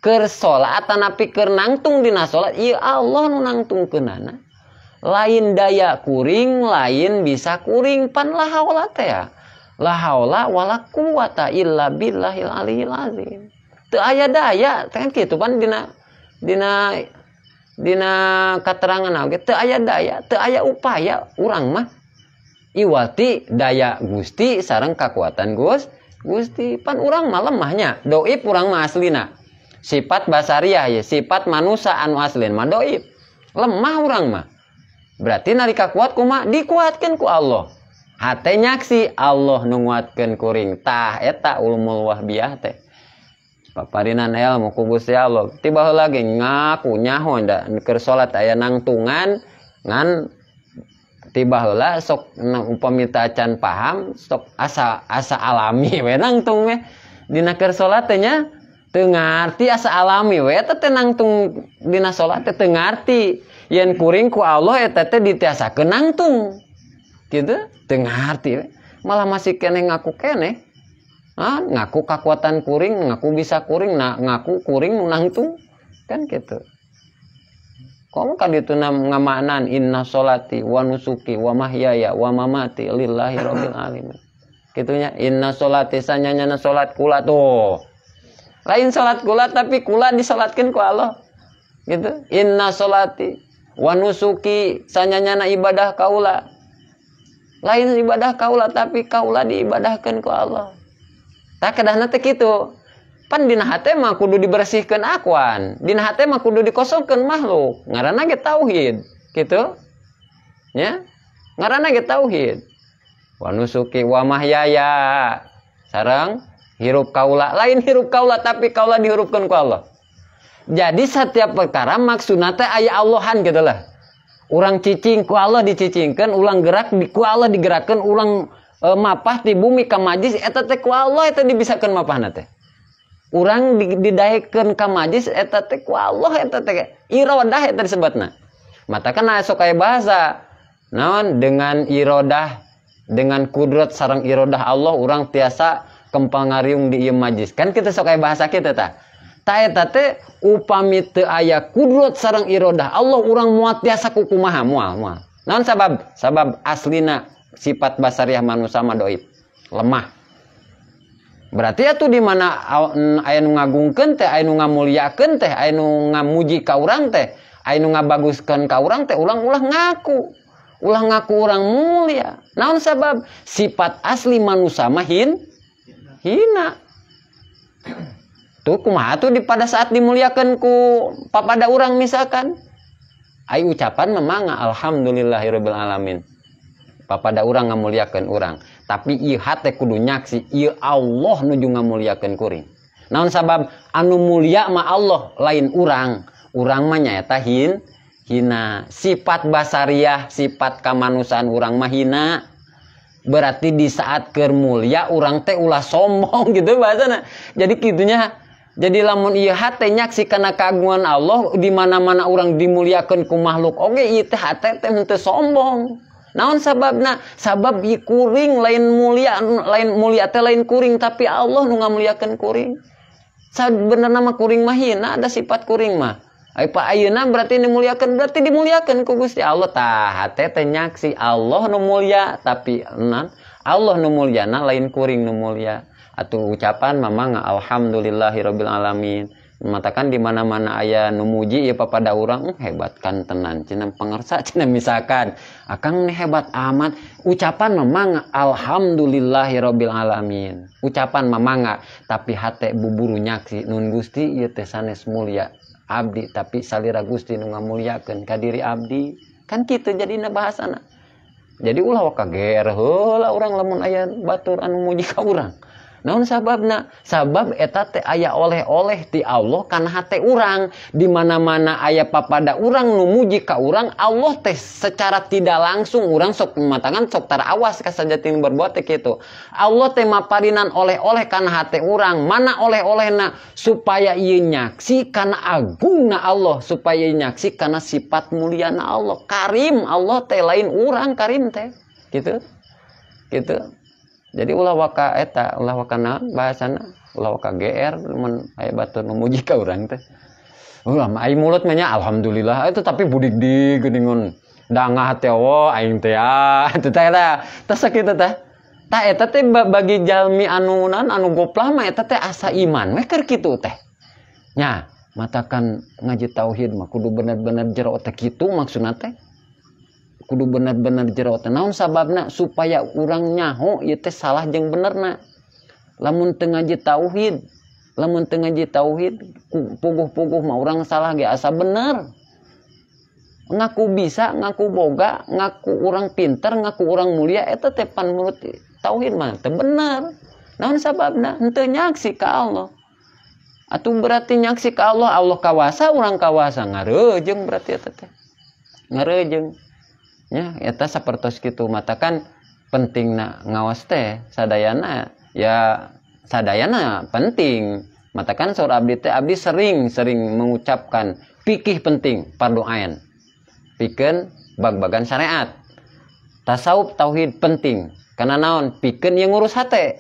S1: keur salat atanapi keur nangtung dina salat ieu Allah nu nangtungkeunana. Lain daya kuring, lain bisa kuring pan la haula teh ya. La haula wala quwata illa billahil aliyil azim. Teu aya daya teh kan kitu pan dina dina dina katerangan oge teu aya daya, teu aya upaya urang mah iwati daya Gusti sareng kakuatan Gusti pan urang mah lemahnya, doib urang mah aslina. Sifat basariah ya, sifat manusia anu aslin mah doib. Lemah urang mah. Berarti nalika kuat kumaha? Dikuatkeun ku Allah. Hate nyaksi Allah nu nguatkeun kuring. Tah eta ulumul wahbiyah teh. Paparinan ilmu ku Gusti Allah. Tiba heula ge ngaku nyaho da keur salat aya nangtungan ngan tiba heula sok upami acan paham sok asa asa alami we nangtung we dina keur salat teh nya teu ngarti asa alami we eta teh nangtung dina salat teh teu ngarti yen kuring ku Allah eta teh ditiasakeun nangtung kitu teu ngarti we malah masih keneh ngaku keneh. Ah, ngaku kekuatan kuring, ngaku bisa kuring, nah, ngaku kuring nangtung kan gitu. Komo kan itu ngamaknan inna sholati wa nusuki wa mahyaya wa mamati lillahi rabbil alamin. Gitunya inna sholati sanyanyana salat kula tuh. Lain salat kula tapi kula disalatkeun ku Allah. Gitu. Inna sholati wa nusuki sanyanyana ibadah kaula. Lain ibadah kaula tapi kaula diibadahkeun ku Allah. Tah kedahna teh kitu. Pan dina hate mah kudu dibersihkeun akuan, dina hate mah kudu dikosongkeun makhluk. Ngaranna ge tauhid, kitu. Nya? Ngaranna ge tauhid. Wa nusuki wa mahyaya. Sareng hirup kaula, lain hirup kaula tapi kaula dihirupkeun ku Allah. Jadi setiap perkara maksudna teh aya Allahan kitu lah. Urang cicing ku Allah dicicingkeun, urang gerak ku Allah digerakkeun, urang mapah ti bumi ka majlis eta teh ku Allah eta dibisakeun mapahna teh. Urang didaekeun ka majlis eta teh ku Allah eta teh iradah eta disebutna. Matakan sok aya bahasa naon dengan iradah dengan kudrat sareng iradah Allah urang tiasa kempal ngariung di ieu majlis. Kan kita sok aya bahasa kitu tah. Ta eta teh upami teu aya kudrat sareng iradah Allah urang moal tiasa kukumaha moal moal. Naon sabab? Sabab aslina sifat basariah manusia mah doib, lemah. Berarti atuh di mana aya nu ngagungkeun teh, aya nu ngamuliakeun teh, aya nu ngamuji ka urang teh, aya nu ngabaguskeun ka urang teh, urang ulah ngaku. Ulah ngaku urang mulia. Naon sabab? Sifat asli manusia mah hina. Tuh kumaha tuh di pada saat dimuliakeun ku papada urang misalkan. Ai ucapan memang alhamdulillahirabbil alamin. Papada urang ngamuliakeun urang, tapi ieu hate kudu nyaksi ieu Allah nuju ngamuliakeun kuring. Naon sabab? Anu mulia mah Allah lain urang. Urang mah nyaeta hina. Sifat basariah, sifat kamanusiaan urang mah hina. Berarti di saat keur mulia urang teh ulah sombong gitu bahasana. Jadi kitunya. Jadi lamun ieu hate nyaksi kana kagungan Allah di mana-mana urang dimuliakeun ku makhluk oge ieu teh hate teh henteu sombong. Naon sababna? Sabab ieu kuring lain mulia, lain mulia teh lain kuring tapi Allah nu ngamuliakeun kuring. Sabenerna mah kuring mah hina, ada sifat kuring mah. Ai pa ayeuna berarti dimuliakeun, berarti dimuliakeun ku Gusti Allah. Tah hate teh nyaksi Allah nu mulia tapi nan Allah nu mulyana lain kuring nu mulia. Atuh ucapan mamang alhamdulillahirabbil alamin. Matakan di mana-mana aya nu muji ieu papada urang hebat kan tenan cenah pangersa cenah misalkan akang nih hebat amat ucapan memang alhamdulillahirabbil alamin ucapan mamanga tapi hate buburu nyaksi nun Gusti ieu teh sanes mulia abdi tapi salira Gusti nu ngamuliakeun ka diri abdi kan kitu jadina bahasana. Jadi ulah waka geer heula urang lamun aya batur anu muji ka urang. Naon sababna? Sabab eta teh aya oleh-oleh ti Allah kana hate urang. Di mana-mana aya papada urang nu muji ka urang, Allah teh secara tidak langsung urang sok matangan sok tara awas ka sajatin berbuat teh kitu. Allah teh maparinan oleh-oleh kana hate urang. Mana oleh-olehna? Supaya ieu nyaksi kana agungna Allah, supaya ieu nyaksi kana sifat muliana Allah. Karim Allah teh lain urang karim teh. Gitu. Gitu. Jadi ulah waka eta, ulah waka naon bahasana, ulah waka GR mun aya batur nu muji ka urang teh. Ulah mah ai mulut mah nya alhamdulillah itu tapi budik-dik geuningon dangah teh wo aing teh ah teh teh teh sakitu teh. Tah eta teh bagi jalmi anu naon anu goplah mah eta teh asa iman we keur kitu teh. Nya matakan ngaji tauhid mah kudu bener-bener jero teh kitu maksudna teh. Kudu bener-bener jero teh naon sababna supaya urang nyaho ieu teh salah jeung benerna. Lamun teu ngaji tauhid, lamun teu ngaji tauhid puguh-puguh mah urang salah ge asa bener. Ngaku bisa, ngaku boga, ngaku orang pinter, ngaku orang mulia eta teh pan menurut tauhid mah teu bener. Naon sababna? Henteu nyaksi ka Allah. Atuh berarti nyaksi ka Allah, Allah kawasa, urang kawasa, ngareujeng berarti eta teh. Ngareujeng. Nya eta sapertos kitu matakan pentingna ngaos teh sadayana ya sadayana penting. Matakan saur abdi teh abdi sering-sering mengucapkan fikih penting fardu ain. Pikeun bag-bagan syariat. Tasawuf tauhid penting karena naon pikeun yang ngurus hate.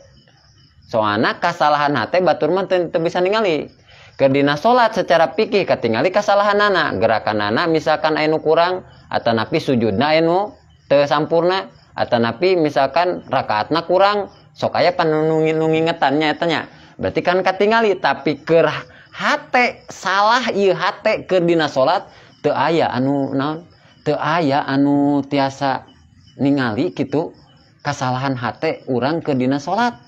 S1: Soalna kasalahan hate batur mah teu bisa ningali. Keur dina salat secara fikih katingali kasalahanana, gerakanana misalkan aya nu kurang atanapi sujudna aya nu teu sampurna atanapi misalkan rakaatna kurang, sok aya panunungin-nungingetannya eta nya. Berarti kan katingali tapi keur hate salah ieu hate keur dina salat teu aya anu naon teu aya anu tiasa ningali kitu kasalahan hate urang keur dina salat.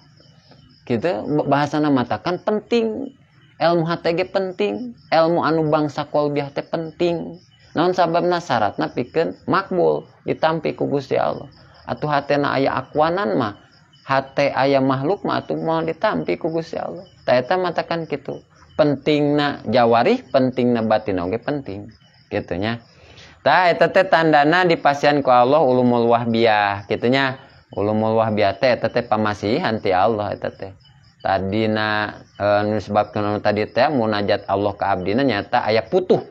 S1: Kitu bahasana matakan penting ilmu hate ge penting, ilmu anu bangsa qalbiah teh penting. Naon sababna syaratna pikeun makbul ditampi ku Gusti Allah. Atuh hatena aya akuanan mah, hate aya makhluk mah atuh moal ditampi ku Gusti Allah. Ta eta matakan kitu. Pentingna jawarih, pentingna batin oge penting. Kitu nya. Tah eta teh tandana dipasihan ku Allah ulumul wahbiyah kitu nya. Ulumul wahbiyah teh eta teh pamasihan ti Allah eta teh. Tadina nu disebabkeun tadi teh munajat Allah ka abdina nyata aya putuh.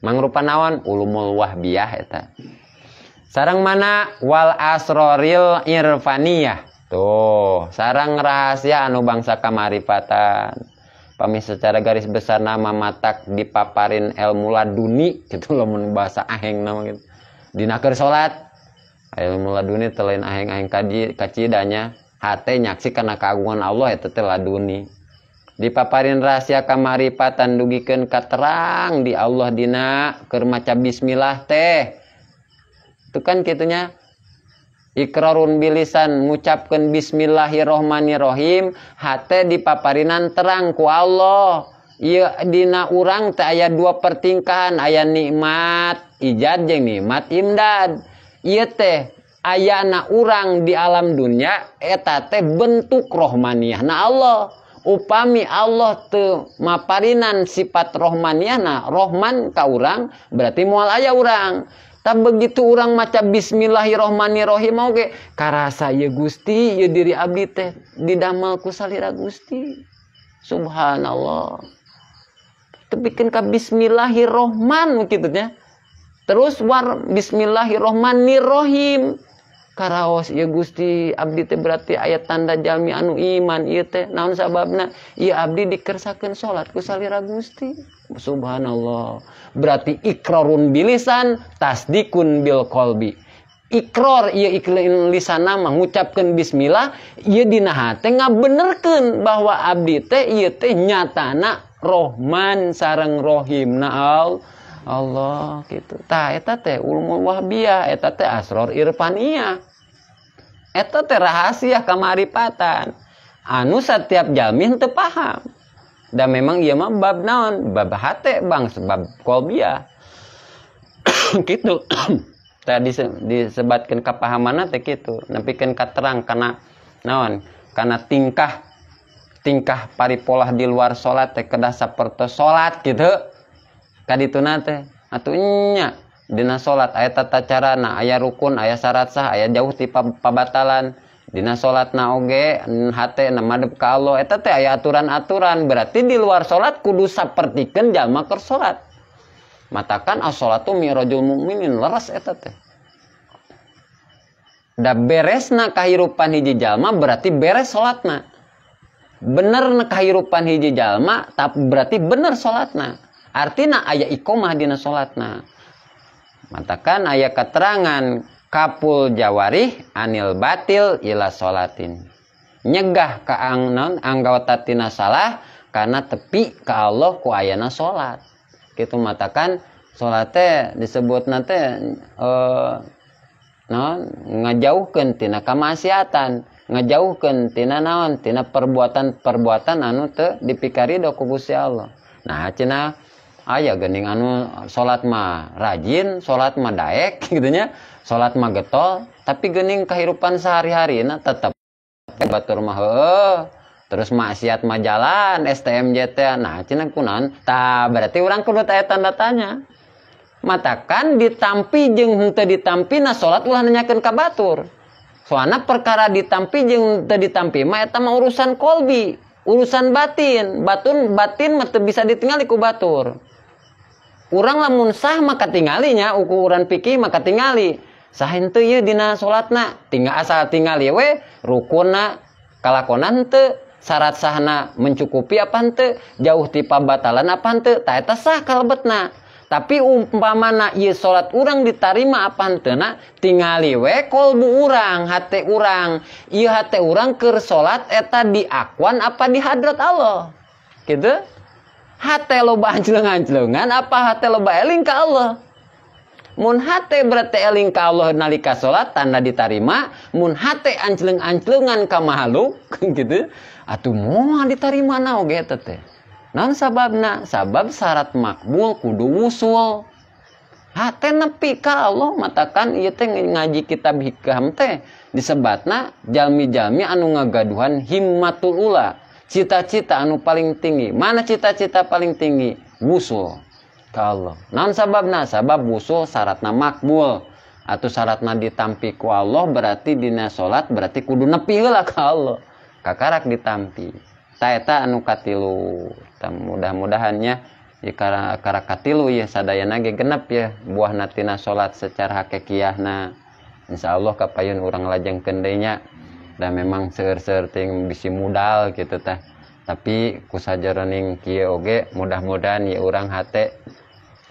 S1: Mangrupa naon ulumul wahbiyah eta. Sareng mana wal asroril irfaniyah. Tuh, sareng rahasia anu bangsa kamarifatan. Pami secara garis besar nama matak dipaparin ilmu laduni gitu lamun bahasa aheng nama gitu. Dina keur salat ilmu laduni teh lain aheng-aheng kacidanya hate nyaksi kana keagungan Allah eta teh laduni. Dipaparin rahasia kamarifatan dugikeun katerang di Allah dina keur maca bismillah teh. Itu kan kitunya. Ikrarun bilisan ngucapkeun bismillahirrohmanirrohim hate dipaparinan terang ku Allah. Ieu dina urang teh aya dua pertingkahan, aya nikmat ijad jeung nikmat imdad. Ieu teh ayana urang di alam dunia eta teh bentuk rohmaniyahna Allah. Upami Allah teu maparinan sifat rohmaniyahna, rohman ka urang berarti moal aya urang. Tak begitu orang maca bismillahirrohmanirrohim oge karasa ieu Gusti ieu diri abdi teh didamel ku salira Gusti. Subhanallah. Tepikeun ka bismillahirrohman kitu nya. Terus war bismillahirrohmanirrohim. Karaos ieu Gusti abdi teh berarti aya tanda jalmi anu iman ieu teh naon sababna ieu abdi dikersakeun salat ku salira Gusti. Subhanallah. Berarti ikrarun bilisan tasdikun bil qalbi. Ikrar ieu iklin lisana mah ngucapkeun bismillah ieu dina hate ngabenerkeun bahwa abdi teh ieu teh nyatana Rohman sareng Rohim na Allah gitu. Tah eta teh ulumul wahbiyah, eta teh asror irfaniyah. Eta teh rahasia kamaripatan anu setiap jalmi teu paham. Dan memang ieu mah bab naon? Bab hate bang, bab qalbiyah. Gitu. Tadi disebatkeun kapahamanna teh kitu, nepikeun katerang kana naon? Kana tingkah paripolah di luar salat teh kedah sapertos salat gitu. Kadituna teh atuh nya dina salat aya tata carana, aya rukun, aya syarat sah, aya jauh ti pabatalan. Dina salatna oge hate na madep ka Allah eta teh aya aturan-aturan. Berarti di luar salat kudu sapertikeun jalma keur salat. Matakan as-salatu mi'rajul mukminin leres eta teh. Da beresna kahirupan hiji jalma berarti beres salatna. Bener kahirupan hiji jalma tapi berarti bener salatna. Artina aya iqomah dina salatna. Matakan aya keterangan kapul jawarih anil batil ila sholatin. Nyegah ka angnon anggota tina salah karena tepi ka Allah ku ayana salat. Kitu matakan salat teh disebutna teh naon ngajauhkeun tina kamaksiatan, ngajauhkeun tina naon tina perbuatan-perbuatan anu teu dipikarido ku Gusti Allah. Nah cenah Aya geuning anu salat mah rajin, salat mah daek gitu nya, salat mah getol, tapi geuning kehidupan sehari-harina tetep batur mah heueuh. Terus maksiat mah jalan STMJ teh. Nah, cenah kunaon? Tah berarti urang kudu aya tanda tanya. Matakan ditampi jeung henteu ditampi na salat ulah nanyakeun ka batur. Soalna perkara ditampi jeung teu ditampi mah eta mah urusan kolbi, urusan batin. Batin mah teu bisa ditingali ku batur. Urang lamun sah maka tingalinya, ukuran fikih maka tingali. Sah henteu ieu dina salatna, tinggal asal tingali we rukunna kalakonan henteu, syarat sahna mencukupi apa henteu, jauh ti pabatalan apa henteu, tah eta sah kalebetna. Tapi umpamana ieu salat urang ditarima apa henteu na, tingali we kolbu urang, hate urang. Ieu hate urang keur salat eta diakuan apa di hadrat Allah. Gitu. Hate loba anjleung-anjleungan apa hate loba eling ka Allah. Mun hate berarti eling ka Allah nalika salat tanda ditarima, mun hate anjleung-anjleungan ka makhluk gitu, atuh moal ditarima na oge eta teh. Naon sababna? Sabab syarat makbul kudu wusul. Hate nepi ka Allah, matakan ieu teh ngaji kitab hikam teh disebatna jalmi-jalmi anu ngagaduhan himmatul ula, cita-cita anu paling tinggi. Mana cita-cita paling tinggi? Wusul ka Allah. Naon sababna? Sabab wusul syaratna makbul atau syaratna ditampi ku Allah, berarti dina salat berarti kudu nepi heula ka Allah. Kakarak ditampi. Ta eta anu katilu. Mudah-mudahannya ya kara katilu ya sadayana ge genep ya buahna tina salat secara hakikiahna. Insyaallah kapayun urang lajengkeun deui nya. Da memang seueur-seueur ting bisi mudal kitu tah. Tapi kusajeroning kieu oge mudah-mudahan ya urang hate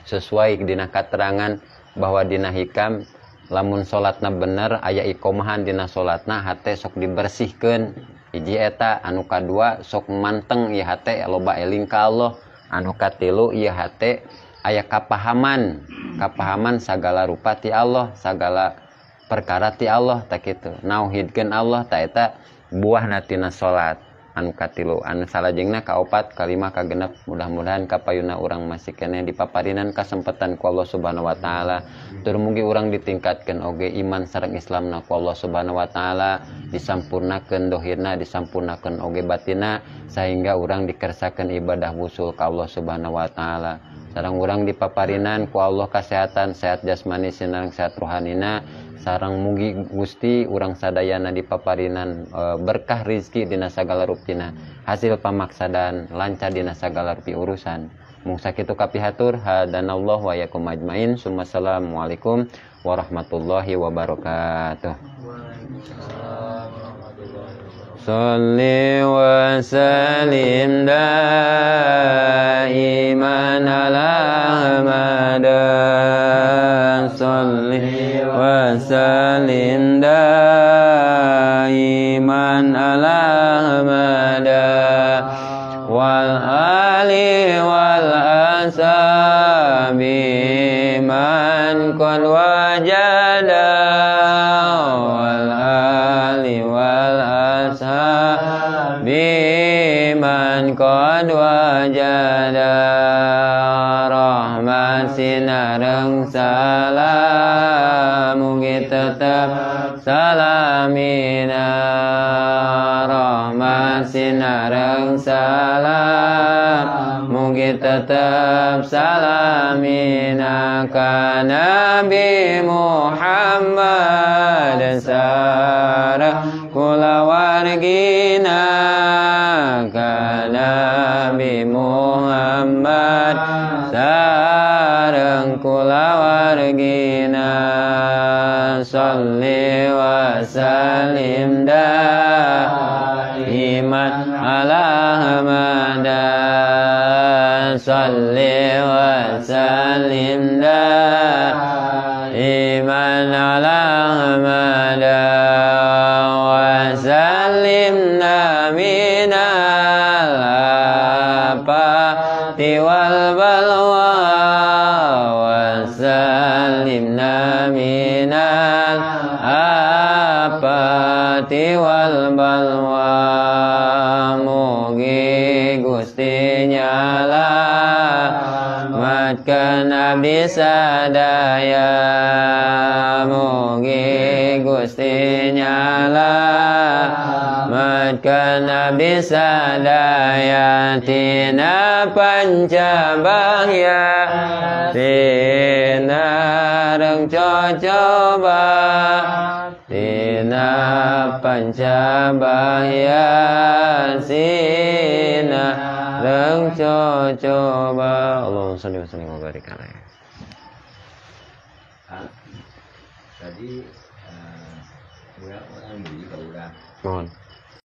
S1: sesuai dina katerangan bahwa dina hikam lamun salatna bener aya ikomahan dina salatna hate sok dibersihkeun. Hiji eta, anu kadua sok manteng ieu hate loba eling ka Allah, anu katilu ieu hate aya kapahaman, kapahaman sagala rupa ti Allah, sagala perkara ti Allah tak kitu. Nauhidkeun Allah ta eta buahna tina salat anu katilu. Anu salajengna kaopat, kalima, kagenep, mudah-mudahan kapayuna urang masih keneh dipaparinan kasempatan ku Allah Subhanahu wa taala. Tur mugi urang ditingkatkeun oge iman sareng Islamna ku Allah Subhanahu wa taala, disampurnakeun dohirna, disampurnakeun oge batina sehingga urang dikersakeun ibadah wusul ka Allah Subhanahu wa taala. Sareng urang dipaparinan ku Allah kasehatan, sehat jasmani sinareng sehat rohanina. Sareng mugi Gusti urang sadayana dipaparinan berkah rizki dina sagala rupina, hasil pamaksadan lancar dina sagala rupi urusan. Mung sakitu kapihatur, hadanallahu wa yakum ajmain. Assalamualaikum warahmatullahi wabarakatuh. Sholli wa sallim daiman ala Ahmad. Sholli wa sallim daiman ala Ahmad wal ali wal ashabi man qad wajada wal ali wal ashabi man qad wajada rahmat sinareng salam mugi tetep salamina, rahmat sinareng salam mugi tetep salamina ka Nabi Muhammad sareng kulawargina, ka Nabi Muhammad sareng kulawargina. Sholli wa sallim daiman ala Ahmad. Sholli wa sallim daiman ala Ahmad wa sallimna minal afati wal balwa wa sallimna minal afati wal balwa. Mugi Gusti nyala Nyalametkeun abdi sadaya mugi Gusti nyalametkeun abdi sadaya tina panca bahya tina reng cocoba tina panca bahya sina reng cocoba. Allahumma sholli wa sallim wa barik alaihi.
S3: Tadi orang beli ka urang.
S1: Mohon.